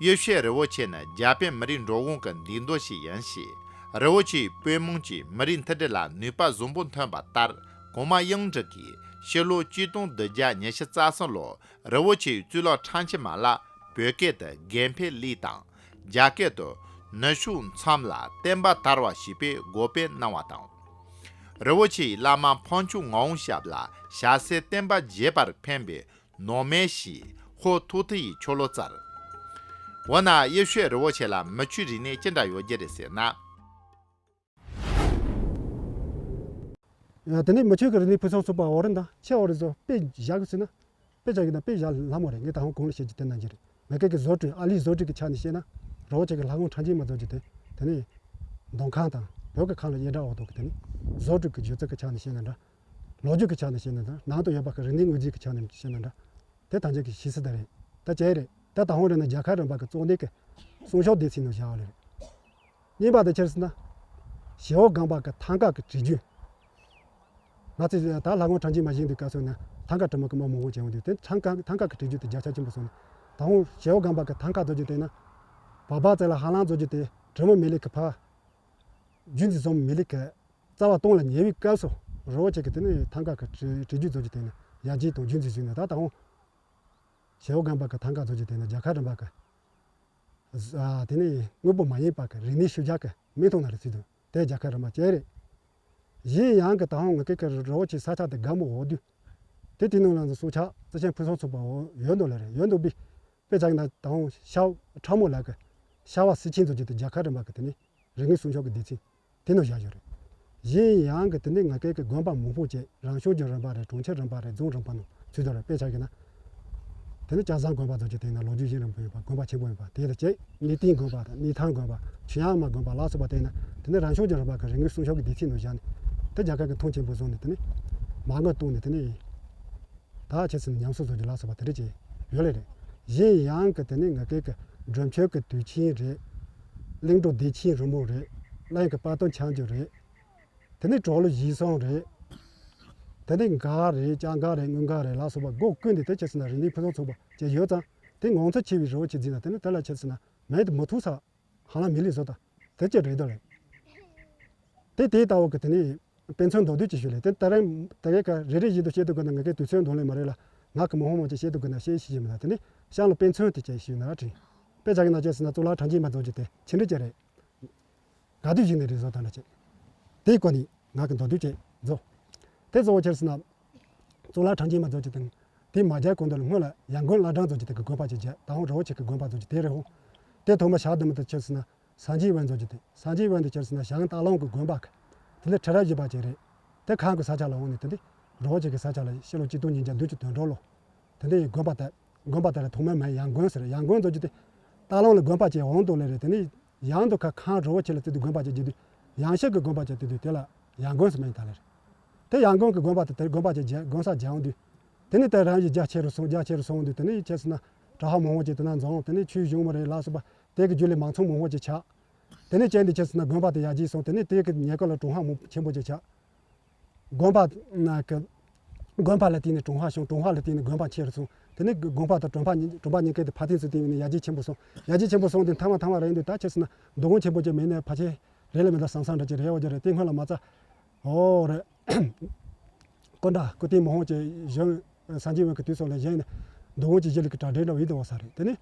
ཡེ་ཤུའི་རི་བོ་ཆེ་ནི་རྒྱ་བལ་མི་རིགས་འགྲོ་འོང་གི་མདུན་དོང་ཞིག་ཡིན་ཞིང་། རི་བོ་ཆེའི་དཔོན་དམངས་ཀྱིས་མི་རིགས་མཐུན་སྒྲིལ་ལ་ནུས་པ་གཟུང་འབུལ་ཐོན་པ་ལྟར། གོང་མ་དབྱང་ཀྲིག་གིས་ཕྱི་ལོ་ཆིག་སྟོང་བདུན་བརྒྱ་ཉི་ཤུ་རྩ་གསུམ་ལོར་རི་བོ་ཆེའི་གཙུག་ལག་ཁྲང་ཆེན་མ་ལ་བོད་སྐད་དུ་དགེ་འཕེལ་གླིང་དང་། རྒྱ་སྐད་དུ་ནུ་ཞོ་མཚམས་ལ་བསྟན་པ་དར་བ་ཞེས་པའི་འགོ་དཔོན་གནང་བ་དང་། རི་བོ་ཆེའི་བླ་མ་ཕོན་ཆུང་ངག་དབང་ཞབས་ལ་ཞྭ་སེར་བསྟན་པ་རྒྱས་པར་ཕན་པའི་ནོར་མེད་ཞེས་ཧོར་ཐུག་ཐུ་ཡི་ཆོ་ལོ་བསྩལ། འོ་ན་ཡེ་ཤུའི་རི་བོ་ཆེ་ལ་མི་ཆོས་རིག་གནས་ཅི་འདྲ་ཡོད་རྒྱུ་རེད་ཟེར་ན། ཡ་དེ་ནས་མི་ཆོས་ཀྱི་རིག་གནས་ཕུན་སུམ་ཚོགས་པ་འོ་རེད་ད་ཆེ་འོ་རེད་ཟོ་དཔེ་བཞག་གི་ཟེར་ན། དཔེ་ཆ་གི་ན་དཔེ་བཞག་ལྷ་མོ་རེད། ངས་ད་ཧོང་གོང་ལ་བཤད་ཀྱི་དེ་ན་གྱི་རེད། ང་ཀེ་གི་བཟོ་སྐྲུན་ཨ་ལི་བཟོ་སྐྲུན་གྱི་ཆ་ནས་བཤད་ན། རི་བོ་ཆེ་གི་ལྷ་ཁང་ཁྲང་ཆེན་མ་བཟོ་རྒྱུ་དེ། དེ་ནས་མདོ་ཁང་དང་བོད་ཀྱི་ཁང་ལ་དབྱེ་བྲག་འོག་ཏུ་གི་དེ་ནས་བཟོ་སྐྲུན་གྱི་སྒྱུ་རྩལ་གྱི་ཆ་ནས་བཤད་ན་འདྲ། ལོ་རྒྱུས་ཀྱི་ཆ་ནས་བཤད་ན་འདྲ། ནང་དུ་ཡོད་པ་གི་རིག་གནས་དངོས་རྫས་ཀྱི་ཆ་ནས་བཤད་ན་འདྲ། དེ་ཐམས་ཅད་ཀྱི་ཤེས་གསལ་དེ་རེད། ད་ཅི་རེད། ད་ད་ཧོང་རེད་ན་རྒྱལ་ཁབ་རིམ་པ་གི་གཙོ་གནད་ཀྱི་སྲུང་སྐྱོབ་སྡེ་ཚན་ནང་བཞག་པ་རེད། གཉིས་པ་དེ་ཆི་རེད་ཟེར་ན། ཞེ་བོ་སྒང་པ་གི་ཐང་ག་གི་དྲི་རྒྱུན། ང་ཚོས་ད་ལྷ་ཁང་ཁྲང་ཆེན་མ་བཞེངས་དུས་སྐབས་སུ་ནི་ཐང་ག་དྲི་མ་གི་མི་མང་པོ་བྱུང་དུས་དེ་ཐང་ག་ཐང་ག་གི་དྲི་རྒྱུན་དེ་བརྒྱ་ཆ་ཆེན་པོ་སོང་ནས། ད་ཧོང་ཞེ་བོ་སྒང་པ་གི་ཐང་ག་བཟོ་རྒྱུ་དེ་ན། བག་བག་ཙེ་ལ་ཧ་ལམ་བཟོ་རྒྱུ་དེ་དྲི་མ་མི་ལི་གི་ཕ། རྒྱུན་འཛིན་བཟོ་མི་ལི་གི་རྩ་བ་སྟོང་ལ་ཉེ་བའི་སྐབས་སུ་རི་བོ་ཆེ་གི་དེ་ནི་ཐང་ག་གི་དྲི་དྲི་རྒྱུན་བཟོ་རྒྱུ་དེ་ནི་ཡར་རྒྱས་དང་རྒྱུན་འཛིན་བཟོས་ནས་ད་ད་ཧོང་། ཞེ་བོ་སྒང་པ་གི་ཐང་ག་བཟོ་རྒྱུ་དེ་ནི་རྒྱལ་ཁབ་རིམ་པ་གི། ཨ་དེ་ནི་དངོས་པོ་མ་ཡིན་པ་གི་རིག་གནས་ཤུལ་བཞག་གི་མིང་ཐོག་ན་རེ་བརྩིས་དོན་དེ་རྒྱལ་ཁབ་རིམ་པ་བཅས་རེད། གཞན་ཡང་གི་ད་ཧོང་ང་ཀེ་གི་རི་བོ་ཆེ་ས་ཆ་དེ་དགའ་མོ་འོ་དུས། དེ་དེ་ནང་ལ་སྲོག་ཆགས་རྩི་ཤིང་ཕུན་སུམ་ཚོགས་པ་འོ་ཡོད་འདུག་ལ་རེད། ཡོད་འདུག་པས་དཔེ་ཆ་གི་ན་ད་ཧོང་ཤ་ཁྲ་མོ་ལ་གི་ཤ་བ་སི་ཆེན་བཟོ་རྒྱུ་དེ་རྒྱལ་ཁབ་རིམ་པ་གི་དེ་ནི། རིག་གནས་སྲུང་སྐྱོབ་ཀྱི་སྡེ་ཚན་དེ་ནང་བཞག་ཡོད་རེད། གཞན་ཡང་གི་དེ་ནི་ང་ཀེ་གི་དགོན་པ་མང་པོ་བཅས་རང་སྐྱོང་ལྗོངས་རིམ་པ་རེད། གྲོང་ཁྱེར་རིམ་པ་རེད། རྫོང་རིམ་པ་ནང་ཚུད་དོ་རེད། དཔེ་ཆ་གི་ན། དེ་ནི་སྐལ་བཟང་དགོན་པ་ཚོ་གི་དེ་ན་ལོ་རྒྱུས་ཡུན་རིང་པོ་ཡོད་པ་དགོན་པ་ཆེན་པོ་ཡོད་པ་དེ་ལ་བཅས་གནས་བརྟན་དགོན་པ་དང་གནས་ཐང་དགོན་པ་ཆོས་དབྱིངས་མ་དགོན་པ་ལ་སོགས་པ་དེ་ན་དེ་ནི་རང་སྐྱོང་ལྗོངས་རིམ་པ་གི་རིག་གནས་སྲུང་སྐྱོབ་ཀྱི་སྡེ་ཚན་ནང་བཞག་ནས་དེ་རྒྱལ་ཁབ་ཀྱི་མཐོང་ཆེན་པོ་བཟུང་ནས་དེ་ནི་མ་དངུལ་བཏོན་ནས་དེ་ནི། ད་ཆ་ཚང་ཉམས་གསོ་བཟོ་རྒྱུ་ལ་སོགས་པ་དེ་འདྲ་ཅིག་ཡོད་ལེ་རེད། གཞན་ཡང་གི་དེ་ནི་ང་ཀེ་གི་སྒྲུབ་མཆོད་ཀྱི་དུས་ཆེན་རེད། གླིང་བྲོ་བདེ་ཆེན་རི་མོ་རེད། གླིང་གི་དཔལ་སྟོན་འཆམ་རྒྱུ་རེད། དེ་ནི་གྲོགས་ལོ་བཞི་སོང་རེད། དེ་ནི་མགར་རེད། སྐྱ་མགར་རེད། དངུལ་མགར་རེད་ལ་སོགས་པ་སྒོ་ཀུན་ནས་དེ་ཆ་ཚང་རིག་གནས་ཕུན་སུམ་ཚོགས་པ་ཅིག་ཡོད་ཙང་དེ་ངོ་མཚར་ཆེ་བའི་རི་བོ་ཆེ་འཛིན་ན་དེ་ནི་དེ་ལ་ཆ་ཚང་མེད་དུ་མི་ཐུག་ས། ཧ་ལམ་མི་ལུས་བཟོ་དང་དེ་ཅི་རེད་དོ་རེད། དེ་དེའི་ལྟ་བུ་གི་དེ་ནི་དཔེ་མཚོན་མདོར་བསྡུས་ཅིག་ཞུས་ལེ། དེ་ད་རེས་ད་གའི་ཀ་རེ་རེ་བཞིན་དུ་བཤད་དུ་དགོས་ན་ང་གའི་དུས་ཚོད་འདོན་ལེ་མ་རེད་ལ། ང་གི་མི་ཧོང་མོ་ཅིག་བཤད་དུ་དགོས་ན་བཤད་ཤེས་ཀྱི་མི་ལ་དེ་ནི་ཤང་ལ་དཔེ་མཚོན་དེ་ཅིག་ཞུས་ན་ར་དྲིན། དཔེ་ཆ་གི་ན་ཅི་ཟེར་ན་གཙུག་ལག་ཁྲང་ཆེན་མ་བཟོ་རྒྱུ་དེ་ཆི་འདྲ་ཅིག་རེད། ག་དུས་ཞིག་ནས་རེད་བཟོ་དང་འདྲ་ཅིག་དེའི་སྐོར་ནས་ང་གི་མདོར་བསྡུས་ཅིག་བཟོ། དེ་གཙོ་བོ་ཆི་ཟེར་ན། གཙུག་ལག་ཁྲང་ཆེན་མ་བཟོ་རྒྱུ་དང་། དེ་མ་རྒྱལ་གོང་དུ་ལ་སྔོན་ལ་ཡར་དགོན་བླ་བྲང་བཟོ་རྒྱུ་དེ་གི་དགོན་པ་ཅིག་བྱས། ད་ཧོང་རི་བོ་ཆེ་གི་དགོན་པ་བཟོ་རྒྱུ་དེ་རེད་ཧོ། དེ་ཐོག་མ་ཞག་དུ་མི་དུ་ཆི་ཟེར་ན། སངས་རྒྱས་དབེན་བཟོ་རྒྱུ་དེ། སངས་རྒྱས་དབེན་དེ་ཆི་ཟེར་ན་ཞང་སྟག་ལུང་གི་དགོན་པ་གི། དེ་ནས་ཁྲི་རབས་བཞི་པ་ཅིག་རེད། དེ་ཁང་གི་ས་ཆ་ལ་འོང་ནས་དེ་འདི་རི་བོ་ཆེ་གི་ས་ཆ་ལ་ཕྱི་ལོ་གཅིག་སྟོང་ཉིས་བརྒྱ་བདུན་ཅུ་དོན་དྲུག་ལོ། དེ་འདི་ཡི་དགོན་པ་དེ་དགོན་པ་དེ་ལ་ཐོག་མའི་མིང་ཡང་དགོན་ཟེར། ཡང་དགོན་ཟེར་རྒྱུ་དེ་སྟག་ལུང་ལ་དགོན་པ་ཅིག་འོང་འདུག་ལེ་རེད། དེ་ནས་ཡང་དུ་ཁ་ཁང་རི་བོ་ཆེ་ལ་བརྩིས་དུས་དགོན་པ་ཅིག་བརྒྱབ་དུས་ཡང་ཤེད་ཀྱི་དགོན་པ་ཅིག་བརྩིས་དུས་དེ་ལ་ཡང་དགོན་ཟེར་མིང་བཏགས་ལེ་རེད། དེ་ཡང་དགོན་གྱི་དགོན་པ་དེ་དེར་དགོན་པ་ཅིག་བརྒྱབ། དགོན་ས་བརྒྱབ་འོང་དུས་དེ་ནས་དེ་རང་བཞིན་རྒྱ་ཆེ་རུ་སོང་། རྒྱ་ཆེ་རུ་སོང་དུས་དེ་ནས་ཆེ་ཟེར་ན་གྲྭ་ཧ་མང་བོ་ཅིག་དེ་ན་འཛོམས། དེ་ནས་ཆོས་གཞུང་མ་རེད་ལ་སོགས་པ་དེ་གི་རྒྱུད་ལས་མང་ཚོགས་མང་བོ་ཅིག་ཆགས། དེ་ནས་ཅན་དེ་ཆེ་ཟེར་ན་དགོན་པ་དེ་ཡར་རྒྱས་སོང་། དེ་ནས་དེ་གི་ཉེ་འཁོར་ལ་གྲྭ་ཧ་མང་ཆེན་པོ་ཅིག་ཆགས། དགོན་པ་ན་གི་དགོན་པ་ལ་བརྟེན་ནས་གྲྭ་ཧ་བྱུང་། གྲྭ་ཧ་ལ་བརྟེན་ནས་དགོན་པ་ཆེ་རུ་སོང་། དེ་ནས་དགོན་པ་དང་གྲྭ་པ་གྲྭ་པ་གཉིས་ཀའི་དེ་ཕར་ཕྱིན་ཚུལ་བརྟེན་ནས་ཡར་རྒྱས་ཆེན་པོ་སོང་། ཡར་རྒྱས་ཆེན་པོ་སོང་དེ་མཐའ་མ་མཐའ་མ་རེད་འདུག་ད་ཆེ་ཟེར་ན་མདོ་དབང་ཆེན་པོ་ཅིག་མེད་ནས་ཕལ་ཆེར་རེད་ལ་མེད་ལ་སང་སང་འདྲ་ཅིག་རེད་བ་ཅིག་རེད། དེ་སྔོན་ལ་མ་རྩ་འོ་རེད། སྐུ་འདྲ་སྐུ་རྟེན་མང་བོ་ཅིག་བཞེངས། སངས་རྒྱས་དབང་གི་དུས་སོགས་ལ་བཞེངས་ནས་མདོ་དབང་གི་གཞི་ལ་གི་གྲ་སྒྲིག་འདྲ་བོ་ཡིན་དུ་བ་ས་རེད། དེ་ནི་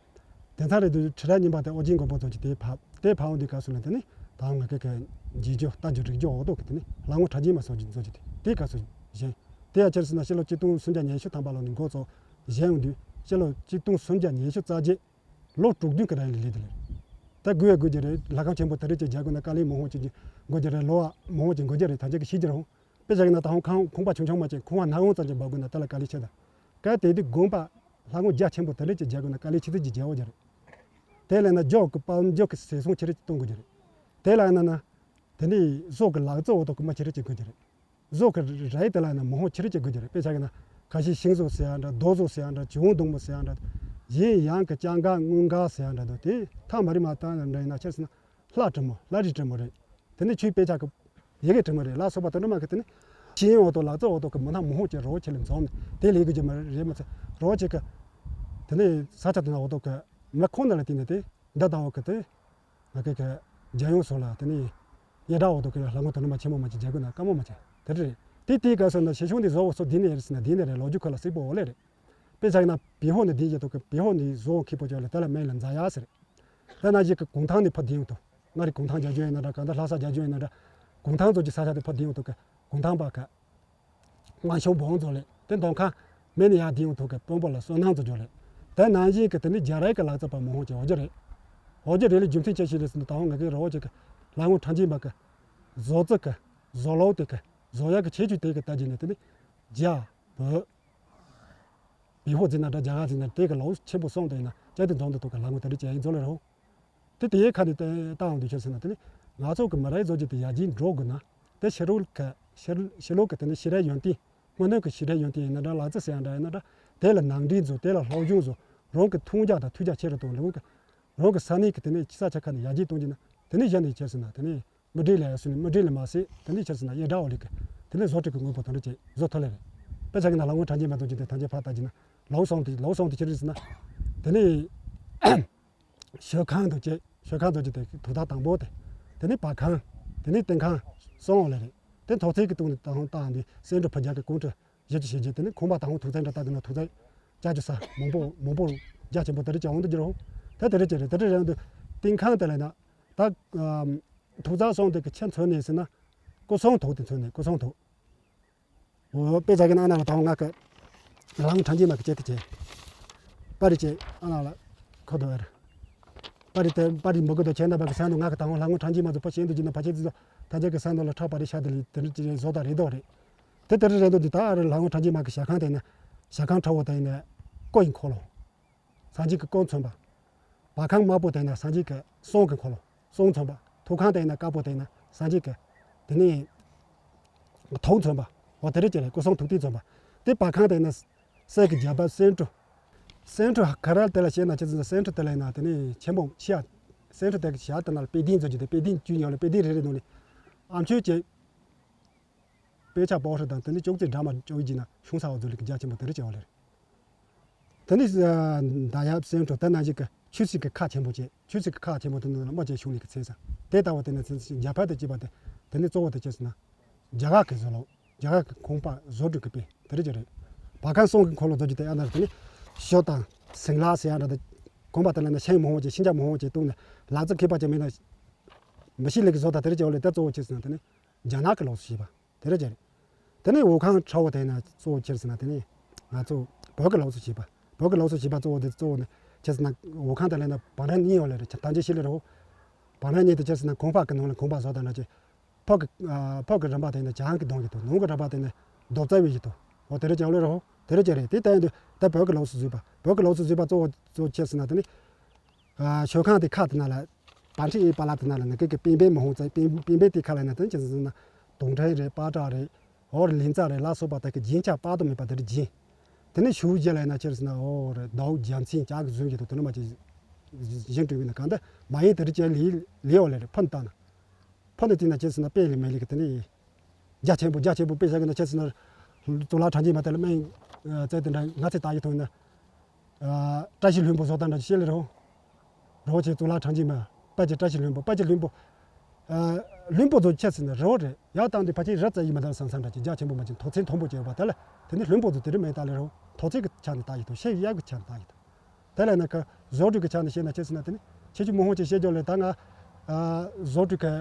དེ་མཚམས་རེད་དུས་ཁྲི་རབས་གཉིས་པ་དེ་ཨོ་རྒྱན་མགོན་པོ་ཚོ་གི་དེ་བབས། དེ་བབས་འོང་དུས་སྐབས་སུ་ལ་དེ་ནི་ད་ང་གི་གི་བརྗེད་རྒྱུ་ལྟ་རྒྱུ་རིག་རྒྱུ་འོ་དོ་གི་དེ་ནི་ལྷ་ངོ་ཁྲ་རྒྱན་མ་སོགས་ཀྱི་མཛོད་ཀྱི་དེ་དེ་སྐབས་སུ་བཞེངས། དེ་ཡང་ཁྱེར་སོང་ན་ཕྱི་ལོ་གཅིག་སྟོང་སུམ་བརྒྱ་ཉི་ཤུ་ཐམ་པ་ལོ་ནས་འགོ་བཙུགས་བཞེངས་འོང་དུས་ཕྱི་ལོ་གཅིག་སྟོང་སུམ་བརྒྱ་ཉི་ཤུ་རྩ་བརྒྱད་ལོ་དྲུག་བདུན་གི་རིང་ལ་སླེབས་དེ་ལས། ད་དགོས་ཡ་དགོས་ཀྱི་རེད། ལྷ་ཁང་ཆེན་པོ་དེ་རིགས་ཅིག་རྒྱག་དགོས་ན་དཀའ་ལས་མང་བོ་ཅིག་དགོས་ཀྱི་རེད། ལོ་བ་མང་བོ་ཅིག་འགོར་གྱི་རེད། ད་ཆ་གི་ཤེས་ཀྱི་རེད། དཔེ་བཞག་ན་ད་ཧོང་ཁང་ཁང་པ་ཆུང་ཆུང་མ་ཅིག་ཁང་བ་སྣ་བོང་ཙམ་ཅིག་འབབ་དགོས་ན་དེ་ལ་དཀའ་ལས་ཆེ་ད། གལ་ཏེ་དེ་དགོན་པ་ལྷ་ཁང་རྒྱ་ཆེན་པོ་དེ་འདྲ་ཅིག་རྒྱག་དགོས་ན་དཀའ་ལས་ཆེ་ཙམ་ཅིག་རྒྱག་འོ་ཀྱི་རེད། དེ་ལས་ན་འཇོག་གི་དཔལ་འབྱོར་གྱི་ཟད་སོང་ཆེ་རེ་ཅིག་གཏོང་དགོས་ཀྱི་རེད། དེ་ལ་ཡང་ན་ན། དེ་ནས་བཟོ་གི་ལག་རྩལ་འོ་ཐོག་གི་མི་ཆེ་རེ་ཅིག་དགོས་ཀྱི་རེད། བཟོ་གི་རས་དེ་ལ་ཡང་ན་མི་ཧོང་ཆེ་རེ་ཅིག་དགོས་ཀྱི་རེད། དཔེ་ཆ་གི་ན་ཁ་ཤས་ཤིང་བཟོ་ཟེར་ཡང་འདྲ། རྡོ་བཟོ་ཟེར་ཡང་འདྲ། བྱེའུ་འདུག་མོ་ཟེར་ཡང་འདྲ། གཞན་ཡང་གི་ལྕང་སྒ་དངུལ་སྒ་ཟེར་ཡང་འདྲ་འདུག་དེ་ཐག་མ་རི་མ་བཏང་ཡང་འདྲ་ཡིན་ན་ཆེ་ཟེར་ན། ལྷ་བྲིས་མོ་ལྷ་རིས་བྲིས་མོ་རེད། དེ་ནས་ཆོས་དཔེ་ཆ་གི་ཡི་གེ་བྲིས་མོ་རེད་ལ་སོགས་པ་དེ་འདྲ་མ་གི་དེ་ནི་ཤེས་ཡོན་འོག་ཏུ་ལག་རྩལ་འོག་ཏུ་གི་མི་སྣ་མང་ཧོང་ཅིག་རོ་ཆེ་ལ་འཛོམས་ནས་དེ་ལས་གི་ཅིག་མ་རེད་མ་ཚད་རོ་ཆེ་གི་དེ་ནས་ས་ཆ་དེ་ན་འོག་ཏུ་གི་མི་ཁོང་ན་ལ་བརྟེན་ནས་དེ་འདི་དང་འོག་གི་དེ་ང་གི་གི་རྒྱལ་ཡོངས་སོགས་ལ་དེ་ནས་ཡེ་དྲ་འོག་ཏུ་གི་ལྷ་ངོ་དེ་འདྲ་མ་ཆེན་མོ་མ་ཅིག་རྒྱག་དགོས་ན་དཀའ་མོ་མ་ཅིག་དེ་རེད། དེ་དེའི་སྐབས་སུ་ན་ཞེ་ཆུང་དེ་བཟོ་བ་སོ་འདི་ནས་རེད་ཟེར་ན་འདི་ནས་རེད། ལོ་རྒྱུས་ཁོ་ལ་གཟིགས་པོ་འོ་ལེ་རེད། དཔེ་བཞག་ན་བེ་ཧོ་ནི་འདི་ཡེ་ཐོག་གི་བེ་ཧོ་ནི་བཟོ་མཁས་པོ་ཅོག་ལ་དེ་ལ་མིང་ལ་མཛའ་ཡ་ཟེར། དེ་ན་ཞིག་གི་གུང་ཐང་ནས་ཕར་བསྡད་ཡོང་དུས། མངའ་རིས་གུང་ཐང་རྒྱ་ལྗོངས་ཡིན་ན་འདྲ། གང་ལྟར་ལྷ་ས་རྒྱ་ལྗོངས་ཡིན་ན་འདྲ། གུང་ཐང་ཚོ་གི་ས་ཆ་དེ་ཕར་བསྡད་ཡོང་དུས་གི་གུང་ཐང་པ་གི་མངའ་ཞང་བོན་ཚོ་ལས་དེ་མདོ་ཁམས་མེད་ནས་ཡར་བསྡད་ཡོང་དུས་གི་དཔོན་པོ་ལ་བསོད་ནམས་ཚོ་ཅོག་ལས། དེ་ནང་བཞིན་གི་དེ་ནི་རྒྱ་རིགས་གི་ལག་རྩལ་པ་མང་ཧོང་ཅིག་འོ་ཅོག་རེད། འོ་ཅོག་རེད་ལས་རྒྱུ་མཚན་ཅི་ཞིག་རེད་ཟེར་ན་ད་ཧོང་ང་གི་རི་བོ་ཅིག་གི་ལྷ་ངོ་ཁྲ་འཇིགས་མ་གི་བཟོ་རྩལ་གི་བཟོ་ལོ་དེ་གི་བཟོ་ཡག་གི་ཁྱད་ཆོས་དེ་གི་ལྟ་རྒྱུ་ནི་དེ་ནི་རྒྱ་བོད། བེ་ཧོ་ཟེར་ན་འདྲ། རྒྱ་གར་ཟེར་ན་དེ་གི་ལོ་ཆེན་པོ་གསུམ་དེ་ཡིན་ན་ཅག་དེ་འཛོམས་དུ་ཐོག་གི་ལྷ་ངོ་དེ་འདྲ་ཅིག་ཡིན་ཚོ་ལ་རོ། དེ་དེའི་ཁ་ནས་བལྟ་འོང་དུས་ཆོས་ཟེར་ན་དེ་ནི་ང་ཚོ་གི་མི་རིགས་བཟོ་རྒྱུ་དེ་ཡར་རྒྱས་འགྲོ་དགོས་ན་དེ་ཕྱི་རོལ་གི་ཕྱི་ཕྱི་ལོགས་གི་དེ་ནི་ཤེས་རབ་ཡོན་ཏན་དངོས་གནས་གི་ཤེས་རབ་ཡོན་ཏན་ཡིན་ན་འདྲ། ལག་རྩལ་ཟེར་ཡང་འདྲ་ཡིན་ན་འདྲ། དེ་ལ་ནང་འདྲེན་བཟོ། དེ་ལ་སློབ་སྦྱོང་བཟོ། རང་གི་མཐོང་རྒྱ་དང་ཐོས་རྒྱ་ཆེ་རུ་གཏོང་། རང་གི་རང་གི་ས་གནས་གི་དེ་ནི་ས་ཆ་ཁ་ནས་ཡར་རྒྱས་གཏོང་རྒྱུ་ན་དེ་ནི་གཞི་ནས་ཆོས་ཟེར་ན་དེ་ནི། མི་འགྲིག་ལས་སུ་ནི་མི་འགྲིག་ལས་མ་ཟད་དེ་ནི་ཆི་ཟེར་ན་ཡེ་དྲ་འོ་ལི་གི་དེ་ནི་བཟོ་སྐྲུན་གི་དངོས་པོ་དེ་འདྲ་ཅིག་བཟོ་ཐུབ་ལེ་རེད། དཔེ་ཆ་གི་ན་ལྷ་ངོ་ཁྲ་འཇིགས་མ་ཐོན་གྱི་དེ་ཐམས་ཅད་ཕར་ལྟ་གྱི་ན་ལོ་སོང་དེ་ལོ་སོང་དེ་ཆི་རེད་ཟེར་ན། དེ་ནི་ཞོལ་ཁང་དུ་བྱས། ཞོལ་ཁང་དུ་བྱས་དེ་དུག་རྟགས་དང་པོ་དེ། དེ་ནི་བར་ཁང་། དེ་ནི་སྟེང་ཁང་། གསང་འོག་ལེ་རེད། དེ་ཐོག་ཚད་ཀྱི་སྟེང་ནས་དང་ཧོང་བཏང་དེ་སེང་འབྲུ་ཕུར་རྒྱག་གི་ཀོང་ཁྲི་བཞི་བཅུ་ཞེ་བརྒྱད། དེ་ནི་ཁང་པ་དང་ཧོང་དུག་རྩའི་འདྲ་བཏགས་དེ་ན་དུག་རྩའི་ལྕགས་ཀྱུ་ས་མང་པོ་མང་པོ་རྒྱ་ཆེན་པོ་དེ་རེད་ཀྱང་འོང་དུ་འགྱུར་འོང་། དེ་དེ་རེད་ཀྱི་རེད། དེ་རེད་རེད་འདུག་སྟེང་ཁང་དེ་ལ་ན། ད། ཐུགས་བརྩེ་གསུམ་དེ་གི་ཆེད་མཚོན་ནས་ཟེར་ན། སྐུ་གསུང་ཐུགས་དེ་མཚོན་ནས་སྐུ་གསུང་ཐུགས། འོ་དཔེ་ཆ་གི་ནང་ན་ལ་དང་ང་གི་ལང་ཁྲང་ཅི་མ་གི་བྱེད་དེ་བྱེད། པ་རི་བྱེད་ཨ་ན་ལ་ཁོ་དོ་ཨེར། པ་རི་དེ་པ་རི་མོ་གི་དོ་ཆེན་ན་བ་གི་ས་ནོ་ང་གི་དང་ལང་ཁྲང་ཅི་མ་ཚོ་ཕ་ཤེན་དུ་ཅི་ན་ཕ་ཆེ་ཚོ་ད་ཆ་གི་ས་ནོ་ལ་ཁྲག་པ་རི་ཤ་དེ་ལི་དེ་རི་ཅི་རེ་བཟོ་ད་རེ་དོ་རེ། དེ་དེ་རི་རེ་དོ་འདི་ད་ཨ་རི་ལང་ཁྲང་ཅི་མ་གི་ཞལ་ཁང་དེ་ན་ཞལ་ཁང་ཁྲ་བོ་དེ་ན་ཀོ་ཡིན་ཁོ་ལོ། སངས་རྒྱས་ཀྱི་སྐུ་མཚོན་པ། བར་ཁང་དམར་པོ་དེ་ན་སངས་རྒྱས་ཀྱི་གསུང་གི་འཁོར་ལོ་གསུང་མཚོན་པ། ཐུགས་ཁང་དེ་ན་དཀར་པོ་དེ་ན་སངས་རྒྱས་ཀྱི་དེ་ནས་ཐུགས་མཚོན་པ། འོ་དེ་རེད་ཅེས་རེད། སྐུ་གསུང་ཐུགས་རྟེན་མཚོན་པ། དེ་བར་ཁང་དེ་ན་གསེར་གྱི་རྒྱ་ཕབ་སེང་ཕྲུག་སེང་ཕྲུག་ག་ར་དེ་ལ་བཤད་ན་ཆེ་ཙམ་སེང་ཕྲུག་དེ་ལ་ཡིན་ན་དེ་ནས་ཆེན་པོ་ཤ། སེང་ཕྲུག་དེ་གི་ཞག་དེ་ན་ལ་དཔེ་ལྡན་ཚོ་གྱི་དེ་དཔེ་ལྡན་བཅུ་ཡོད་ལ་དཔེ་ལྡན་རེ་རེ་ནང་ནས་ཨ་མཆོད་ཅེས། དཔེ་ཆ་པོ་ཧྲི་དང་དེ་ནི་ཅོག་ཙེ་འདྲ་མ་ཅོག་ཡིན་ན་གཞུང་ས་འོག་ཚོ་ལས་ཀྱི་རྒྱ་ཆེན་པོ་དེ་རེད་ཅེས་པ་ལེར། དེ་ནི་ཟླ་ཡབ་སེང་ཕྲུག་དེ་ན་ཞིག་གི་ཆོས་སྲིད་ཀྱི་ཁ་ཆེན་པོ་བཅས། ཆོས་སྲིད་ཀྱི་ཁ་ཆེན་པོ་དེ་ནི་མ་བཅས་གཞུང་ལས་ཀྱི་ཚེ་ས་དེ་ལྟ་བུ་དེ་ནི་ཚེ་རྒྱ་ཕར་དུ་སྐྱེས་པ་དེ་དེ་ནི་གཙོ་བོ་དེ་ཅི་ཟེར་ན། རྒྱ་གར་གྱི་བཟོ་ལོ། རྒྱ་གར་གྱི་ཁང་པ་བཟོ་སྒྲིག་གི་དཔེ་དེ་རེད་ཅེས་རེད། བར་ཁང་གསུང་གི་འཁོར་ལོ་རྡོ་རྗེ་དེ་ཨ་ན་རེད། དེ་ནི་ཞོ་དང་སིང་ལ་ཟེར་ཡ་འདྲ་དེ་ཁང་པ་དེ་ལ་ནི་ཤིང་མང་བོ་ཅིག་ཤིང་རྒྱ་མང་བོ་ཅིག་བཏུང་ནས་ལག་རྩལ་མཁས་པ་ཅིག་མེད་ན་མི་ཤེས་ལས་ཀྱི་བཟོ་ད་དེ་རེད་ཅེས་པ་ལེར། དེ་གཙོ་བོ་ཅི་ཟེར་ན་དེ་ནི། རྒྱ་ནག་གི་ལོགས་སུ་བྱས་པ། དེ་རེད་ཅེས་རེད། དེ་ནས་འོ་ཁང་ཁྲ་བོ་དེ་ན་གཙོ་བོ་ཆེར་ཟེར་ན་དེ་ནས་ང་ཚོ་བོད་ཀྱི་ལོགས་སུ་བྱས་པ། བོད་ཀྱི་ལོགས་སུ་བྱས་པ་གཙོ་བོ་དེ་གཙོ་བོ་ནི་ཆེར་ཟེར་ན་འོ་ཁང་དེ་ལ་ན་བང་རིམ་གཉིས་ཡོད་ལེ་རེད། ད་ཅི་ཤེས་ལེ་རོ། བང་རིམ་གཉིས་དེ་ཆེར་ཟེར་ན་ཁང་པ་གི་ནང་ལ་ཁང་པ་བཟོ་དང་འདྲ་ཅིག་ཕོ་གི་ཨ་ཕོ་གི་རིམ་པ་དེ་ནི་བྱང་གི་གདོང་གི་འདུག་ནང་གི་རིམ་པ་དེ་ནི་རྡོ་རྩ་བའི་གི་འདུག་འོ་དེ་རེད་ཀྱང་ལོས་རོ། དེ་རེད་ཀྱང་རེད། དེ་ལྟ་ཡིན་དུས་ད་བོད་ཀྱི་ལུགས་སུ་བཟོས་པ། བོད་ཀྱི་ལུགས་སུ་བཟོས་པ་གཙོ་བོ་གཙོ་ཆེ་ཟེར་ན་དེ་ནི། ཨ་མཆོད་ཁང་དེ་ཁ་དེ་ན་ལ། པཎ་ཁྲིད་ཨེ་པ་ལ་དེ་ན་ལ་ང་ཀེ་ཀེ་པིན་པེ་མ་ཧོང་ཙེ་པིན་པིན་པེ་དེ་ཁ་ལ་ན་དེ་ནི་ཅི་ཟེར་ན། དུང་ཕྲེང་རེད། པ་ཏྲ་རེད། འོ་རེད། ལིང་ཙ་རེད། ལ་སོགས་པ་དག་གི་རྒྱན་ཆ་དཔག་ཏུ་མེད་པ་དེ་རེད་བྱིན། དེ་ནི་ཞུ་རྒྱུ་ལ་ན་ཅི་ཟེར་ན། འོ་རེད། ཟླ་བོ་རྒྱལ་མཚན་ལྕགས་ཀྱི་བཟོས་ཀྱི་འདུག་དེ་ནི་མ་ཅི་བཞིན་སྤྲུལ་བའི་ན་གང་ལྟར་མ་ཡིན་དེ་རེད་ཀྱང་ལི་ལི་འོ་ལེ་རེད། ཕུ་ནི་ལྟ་ན། ཕུ་ནི་དེ་ན་ཅི་ཟེར་ན་དཔེ་ལས་མེད་ལེ་གི་དེ་ནི། རྒྱ་ཆེན་པོ་རྒྱ་ཆེན་པོ་དཔེ་བཞག་གི་ན་ཆེ་ཟེར་ན། གཙུག་ལག་ཕྲེང་རྒྱས་མ་དེ་ལ་སྨན་རྩེ་དེ་འདྲ་ང་ཚེ་ལྟ་ཡི་ཐོང་ན། བཀྲ་ཤིས་ལྷུན་པོ་བཟོ་ལྟ་འདྲ་ཤེས་ལེ་རོ། རོ་ཆེ་གཙུག་ལག་ཕྲེང་རྒྱས་མ། དཔལ་གྱི་བཀྲ་ཤིས་ལྷུན་པོ། དཔལ་གྱི་ལྷུན་པོ། ལྷུན་པོ་བཟོ་ཆེ་ཟེར་ན་རོ་རེད། ཡག་བཏང་དུས་ཕལ་ཆེར་རི་རྩ་ཡི་མ་དར་སང་སང་འདྲ་ཅིག་རྒྱ་ཆེན་པོ་མ་ཅིག་མཐོ་ཚད་མཐོན་པོ་བྱས་པ་དེ་ལ་དེ་ནི་ལྷུན་པོ་བཟོ་དེ་རི་མེད་ལྟ་ལེ་རོ། མཐོ་ཚད་ཀྱི་ཆ་ནས་ལྟ་ཡི་ཐོང་ཤེས་ཡག་གི་ཆ་ནས་ལྟ་ཡི་ཐོང་། དེ་ལས་ན་ཁ་བཟོ་སྐྲུན་གྱི་ཆ་ནས་བཤད་ན་ཆེ་ཟེར་ན་དེ་ནི་ཁྱེད་ཀྱི་མོ་ཧོང་ཅིག་བཤད་རྒྱུ་ལས་ད་ང་། ཨ་བཟོ་སྐྲུན་གྱི་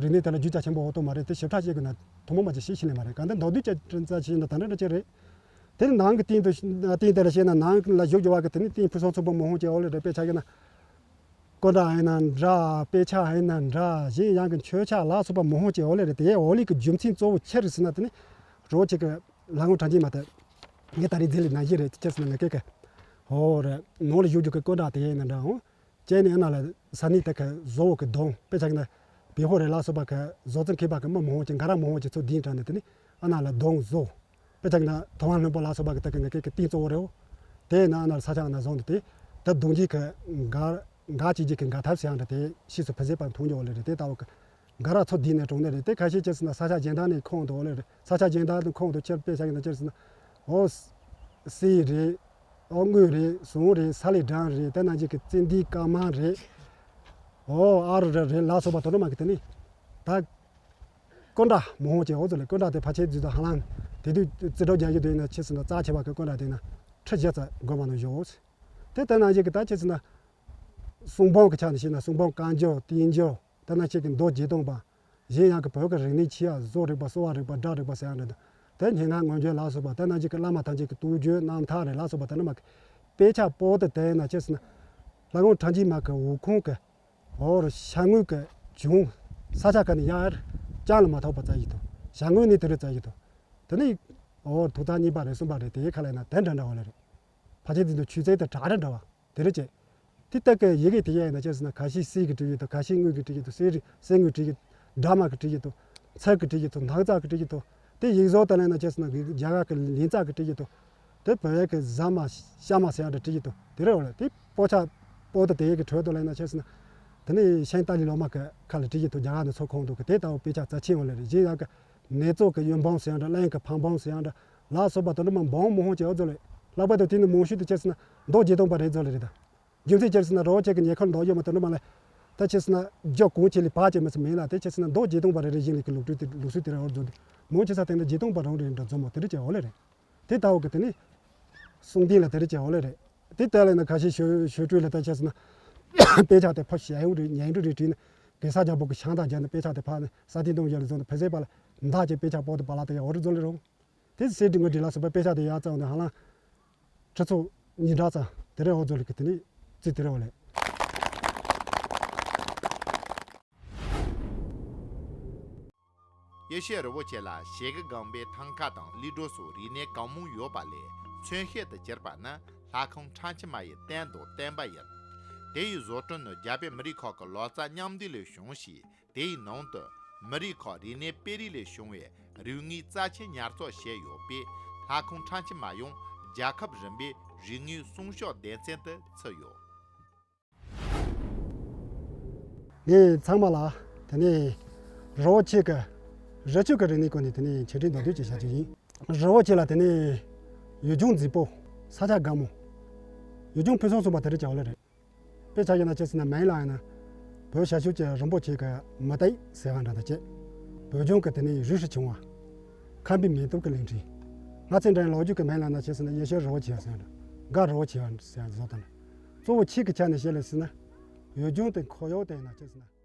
རིག་གནས་དེ་ལ་རྒྱུས་ཆ་ཆེན་པོ་འོ་དོ་མ་རེད། དེ་ཞིབ་ཕྲ་བཤད་དགོས་ན་ཐུན་མོང་མ་ཅིག་བཤད་ཤེས་ལེ་མ་རེད། གང་ལྟར་མདོར་བསྡུས་ཅིག་དྲན་ཚ་བཤད་ན་ད་འདྲ་འདྲ་ཅིག་རེད། དེ་ནི་ནང་གི་སྟེང་དུ་སྟེང་དེ་ལ་བཤད་ན་ནང་ལ་བཞུགས་རྒྱུ་བ་གི་དེ་ནི་སྟེང་ཕུན་སུམ་ཚོགས་པ་མོ་ཧོང་ཅིག་འོ་ལེ་རེད། དཔེ་ཆ་གི་ན། སྐུ་འདྲ་ཡིན་ན་འདྲ། དཔེ་ཆ་ཡིན་ན་འདྲ། གཞན་ཡང་གི་མཆོད་ཆས་ལ་སོགས་པ་མོ་ཧོང་ཅིག་འོ་ལེ་རེད། དེ་འོ་ལེ་གི་རྒྱུ་མཚན་གཙོ་བོ་ཆེ་རེད་ཟེར་ན་དེ་ནི་རོ་ཆེ་གི་ལྷ་ཁང་ཕྲེང་རྒྱས་མ་དེ་ངས་ད་རེས་འཛིན་ལས་ན་བཞིན་རེད། ཅི་ཟེར་ན་ང་སྐད་གི། འོ་རེད། ནང་ལ་བཞུགས་རྒྱུ་གི་སྐུ་འདྲ་དེ་ཡིན་ན་འདྲ་འོང་། ཅེ་ནི་ཨ་ན་ལ་ས་ནི་དེ་ཁ་བཟོ་བོ་གི་གདོང་དཔེ་ཆ་གི་ན། བེ་ཧོ་རེ་ལ་སོགས་པ་ཁ་བཟོ་རྩལ་མཁས་པ་གི་མི་མང་བོ་ཅིག་འགའ་ར་མང་བོ་ཅིག་ཚོ་དེའི་གྲས་ནས་དེ་ནི་ཨ་ན་ལ་གདོང་བཟོ། དཔེ་ཆ་གི་ན་ཐོ་བ་ལྷུན་པོ་ལ་སོགས་པ་གི་དེ་ཁ་ང་ཁེ་གི་སྟེང་གཙོ་བོ་རེ་བོ། དེ་ན་ཨ་ན་ལ་ས་ཆ་ཨ་ན་བཟོ་འདི་དེ་ད་གདོང་གི་ཁ་འགའ་འགའ་ཅིག་ཅིག་གི་འགའ་ཐབས་ཟེར་ཡང་འདྲ་དེ་ཕྱིས་སུ་ཕི་ཟེ་པ་མཐོང་རྒྱུ་བོ་ལེ་རེད། དེ་ལྟ་བུ་གི་འགའ་ར་ཚོ་དེའི་ནས་གྲོང་ནས་རེད། དེ་ཁ་ཤས་ཅི་ཟེར་ན་ས་ཆ་གཞན་དག་ནས་ཁོང་དུ་བོ་ལེ་རེད། ས་ཆ་གཞན་དག་ནས་ཁོང་དུ་ཁྱེར་དཔེ་ཆ་གི་ན་ཅི་ཟེར་ན། འོ། གསེར་རེད། ཨོ་དངུལ་རེད། ཟངས་རེད། ས་ལེ་སྦྲང་རེད། དེ་ནང་བཞིན་གྱི་ཙན་དན་དཀར་དམར་རེད། ཨོ་ཨ་རུ་ར་རེད་ལ་སོགས་པ་དོ་རུ་མ་གི་དེ་ནི། ད། སྐུ་འདྲ་མོ་ཧོང་ཅན་འོ་ཚོ་ལས་སྐུ་འདྲ་དེ་ཕལ་ཆེར་འཛུལ་དུ་ཧ་ལམ། དེ་དུས་རྩིས་སྤྲོ་རྒྱག་རྒྱུ་དེ་ཡིན་ན་ཆེ་ཟེར་ན་རྩ་ཆེ་བ་གི་སྐུ་འདྲ་དེ་ན་ཁྲི་བཞི་རྩ་དགོན་པ་ནང་བཞུགས། དེ་དེ་ནང་བཞིན་གྱི་ད་ཆེ་ཟེར་ན། གསུང་འབུམ་གི་ཆ་ནས་བཤད་ན་གསུང་འབུམ་བཀའ་འགྱུར་བསྟན་འགྱུར། དེ་ན་ཆེ་གི་མདོ་རྒྱས་སྟོན་པ། གཞན་ཡང་གི་བོད་ཀྱི་རིག་གནས་ཆེ་ཡ་བཟོ་རིག་པ་གསོ་བ་རིག་པ་སྒྲ་རིག་པ་ཟེར་ཡ་འདྲ་དང་། དེ་སྙན་ངག་མངོན་བརྗོད་ལ་སོགས་པ་དེ་ནང་བཞིན་གྱི་བླ་མ་ཐམས་ཅད་ཀྱི་གཏུག་བརྗོད་རྣམ་ཐར་རེད་ལ་སོགས་པ་དེ་ནི་མ་གི། དཔེ་ཆ་པོ་ཏི་དེ་ན་ཆེ་ཟེར་ན། ལྷ་ཁང་ཕྲེང་རྒྱས་མ་གི་འོག་ཁང་གི། འོ་རུ་ཤ་དངོས་གི་བྱུང་། ས་ཆ་ག་ནས་ཡར་ཅང་ལ་མ་ཐོགས་པ་བཙལ་ཡི་དོ། ཤ་དངོས་ནི་དེ་རུ་བཙལ་ཡི་དོ། དེ་ནི། འོ་ཐུག་ཐག་གཉིས་པ་རེད་གསུམ་པ་རེད་དེ་ཁ་ལས་ན་དེ་འདྲ་འདྲ་བ་ལ་རེད། ཕལ་ཆེར་འཛིན་དུ་ཆུ་ཚད་དེ་དྲག་ར་འདྲ་བ། དེ་རེད་ཅེ། དེ་ལྟ་གི་ཡི་གེ་དེ་ཡ་ཡིན་ན་ཅི་ཟེར་ན་ཁ་ཤས་གསེར་གྱི་བྲིས་ཡོད་དོ། ཁ་ཤས་དངུལ་གྱི་བྲིས་ཡོད་དོ། གསེར་རི་གསེར་དངུལ་བྲིས་ཡོད། སྦྲགས་མ་གི་བྲིས་ཡོད་དོ། མཚལ་གྱི་བྲིས་ཡོད་དོ། སྣག་ཚ་གི་བྲིས་ཡོད་དོ། དེ་ཡིག་བཟོ་དེ་ལ་ཡིན་ན་ཅི་ཟེར་ན་རྒྱ་གར་གྱི་ལིང་ཚ་གི་བྲིས་ཡོད་དོ། དེ་བོད་ཡིག་གི་ཟ་མ་ཤ་མ་ཟེར་ཡ་འདྲ་བྲིས་ཡོད་དོ། དེ་རེད་བ་ལ་དེ་པོ་ཆ་པོ་ཏི་དེ་ཡི་གི་ཁྲོད་དུ་ལ་ཡིན་ན་ཅི་ཟེར་ན། དེ་ནི་ཤན་ཏཱ་ལའི་བླ་མ་གི་ཁ་ལ་བྲིས་ཡོད་དོ། རྒྱ་གར་ནས་ཚུར་ཁོང་དུ་གི་དེ་ལྟ་བུ་དཔེ་ཆ་རྩ་ཆེན་བ་ལ་རེད། གཞན་ཡང་གི་ནེ་ཙོ་གི་གཡུ་འབུམ་ཟེར་ཡ་འདྲ་གླིང་གི་ཕ་འབུམ་ཟེར་ཡ་འདྲ་ལ་སོགས་པ་དེ་འདྲ་མ་འབུམ་མང་བོ་ཅིག་ཡོད་ཚོད་ལས་ལྷག་པར་དུ་དེ་ནི་མང་ཤོས་དེ་ཅི་ཟེར་ན་མདོ་རྒྱས་སྟོན་པ་རེད་ཚོད་ལས་རེད་ད། རྒྱུ་མཚན་ཅི་ཟེར་ན་རོ་ཆེ་གི་ཉེ་འཁོར་མདོ་རྒྱས་མ་དེ་འདྲ་མ་ལས། ད་ཅི་ཟེར་ན་རྒྱུ་གང་ཆེ་ལས་བག་ཅེས་མི་ཚེ་མེད་ལ་དེ་ཅི་ཟེར་ན་མདོ་རྒྱས་སྟོན་པ་རེ་རེ་བཞིན་ལས་ཀྱི་ལུགས་སྲོལ་དེ་ལུགས་སྲོལ་དེ་རེ་འོར་བཟོ་དེ་མང་ཆེ་ས་སྟེང་ན་རྒྱས་སྟོན་པ་རང་རེད་འདྲ་རྫོགས་མོ་དེ་འདྲ་ཅིག་འོ་ལས་རེད། དེ་ལྟ་བུ་གི་དེ་ནི། གསུང་རྟེན་ལ་དེ་རེ་ཅིག་འོ་ལས་རེད། དེ་ལྟ་ལས་ན་ཁ་ཤས་ཞུ་ཞུ་སྤྲོད་ལ་ད་ཅི་ཟེར་ན། དཔེ་ཆ་དེ་ཕ་ཞལ་ཡོང་རེད་ཉན་རེད་རེད་བྲིས་ན། གེ་སར་རྒྱལ་པོ་གི་ཤང་དང་རྒྱ་ནི་དཔེ་ཆ་དེ་ཕ་ནི་ས་སྟེང་དུ་ཡོད་ལ་བཟོ་ན་ཕེ་ཟེ་པ་ལ་མདའ་ཅེ་དཔེ་ཆ་པོ་དེ་པ་ལ་དེ་ཡ་འོ་རེ་རྫོགས་ལས་རུང་། དེ་སེ་འབྲི་ངོ་འབྲི་ལ་སོགས་པའི་དཔེ་ཆ་དེ་ཡར་བཙལ་བ་ནི་ཧ་ལམ། ཁྲི་ཚོ་ཉིས་བརྒྱ་ཙམ་དེ་རེ་འོ་ཚོ་ལ་གི་དེ་ནི་རྩིས་དེ་རེ་འོ་ལས། ཡེ་ཤེས་རི་བོ་ཆེ་ལ་ཞེ་གི་སྒང་པའི་ཐང་ཀ་དང་ལི་གྲོ་སོགས་རིག་གནས་གང་མང་ཡོད་པ་ལས་མཚོན་བྱེད་དུ་གྱུར་པ་ནི་ལྷ་ཁང་ཕྲེང་ཕྱེད་མ་ཡི་རྟེན་དང་བརྟེན་པ་ཡིན། དེ་ཡི་བཟོ་སྐྲུན་ནི་རྒྱ་བོད་མི་རིགས་ཁག་གི་ལོ་ཙཱ་མཉམ་འདུས་ལས་བྱུང་ཞིང་། དེའི་ནང་དུ་མི་རིགས་ཁག་རིག་གནས་སྤེལ་རེས་ལས་བྱུང་བའི་རིག་དངོས་རྩ་ཆེན་ཉར་ཚགས་བྱས་ཡོད་པས། ལྷ་ཁང་ཕྲེང་ཕྱེད་མ་ཡང་རྒྱལ་ཁབ་རིམ་པའི་རིག་དངོས་སྲུང་སྐྱོབ་སྡེ་ཚན་དུ་ཚུད་ཡོད། ངས་ཚང་མ་ལ་དེ་ནས་རི་བོ་ཆེ་གི་རི་ཆུ་གི་རིག་གནས་སྐོར་ནས་དེ་ནས་ཆེད་སྒྲིག་མདོར་བསྡུས་ཅིག་བྱ་རྒྱུ་ཡིན། རི་བོ་ཆེ་ལ་དེ་ནས་ཡུལ་ལྗོངས་མཛེས་པོ། ས་ཆ་དགའ་མོ། ཡུལ་ལྗོངས་ཕུན་སུམ་ཚོགས་པ་དེ་རེད་ཀྱང་ལེ་རེད། དཔེ་ཆ་ཡིན་ན་ཅི་ཟེར་ན་མིང་ལ་ཡིན་ན། བོད་ཞ་ཤུག་ཅེས་རིན་པོ་ཆེ་གི་མི་སྟེགས་ཟེར་བ་འདྲ་དང་བཅས། བོད་ལྗོངས་ཀྱི་དེ་ནས་རུས་སུ་བྱུང་བ། ཁམས་པའི་མེ་ཏོག་གི་གླིང་ཕྲན། ང་ཚོའི་འདྲ་ལོ་རྒྱུས་ཀྱི་མིང་ལ་ན་ཅི་ཟེར་ན་ཡེ་ཤེས་རི་བོ་ཆེ་བ་ཟེར་འདྲ། དགའ་རི་བོ་ཆེ་བ་ཟེར་བཟོ་དང་། གཙོ་བོ་ཆེ་གི་ཆ་ནས་བཤད་ལ་ཟེར་ན། བོད་ལྗོངས་དེ་ཁོར་ཡུག་དེ་ཡིན་ན་ཅི་ཟེར་ན།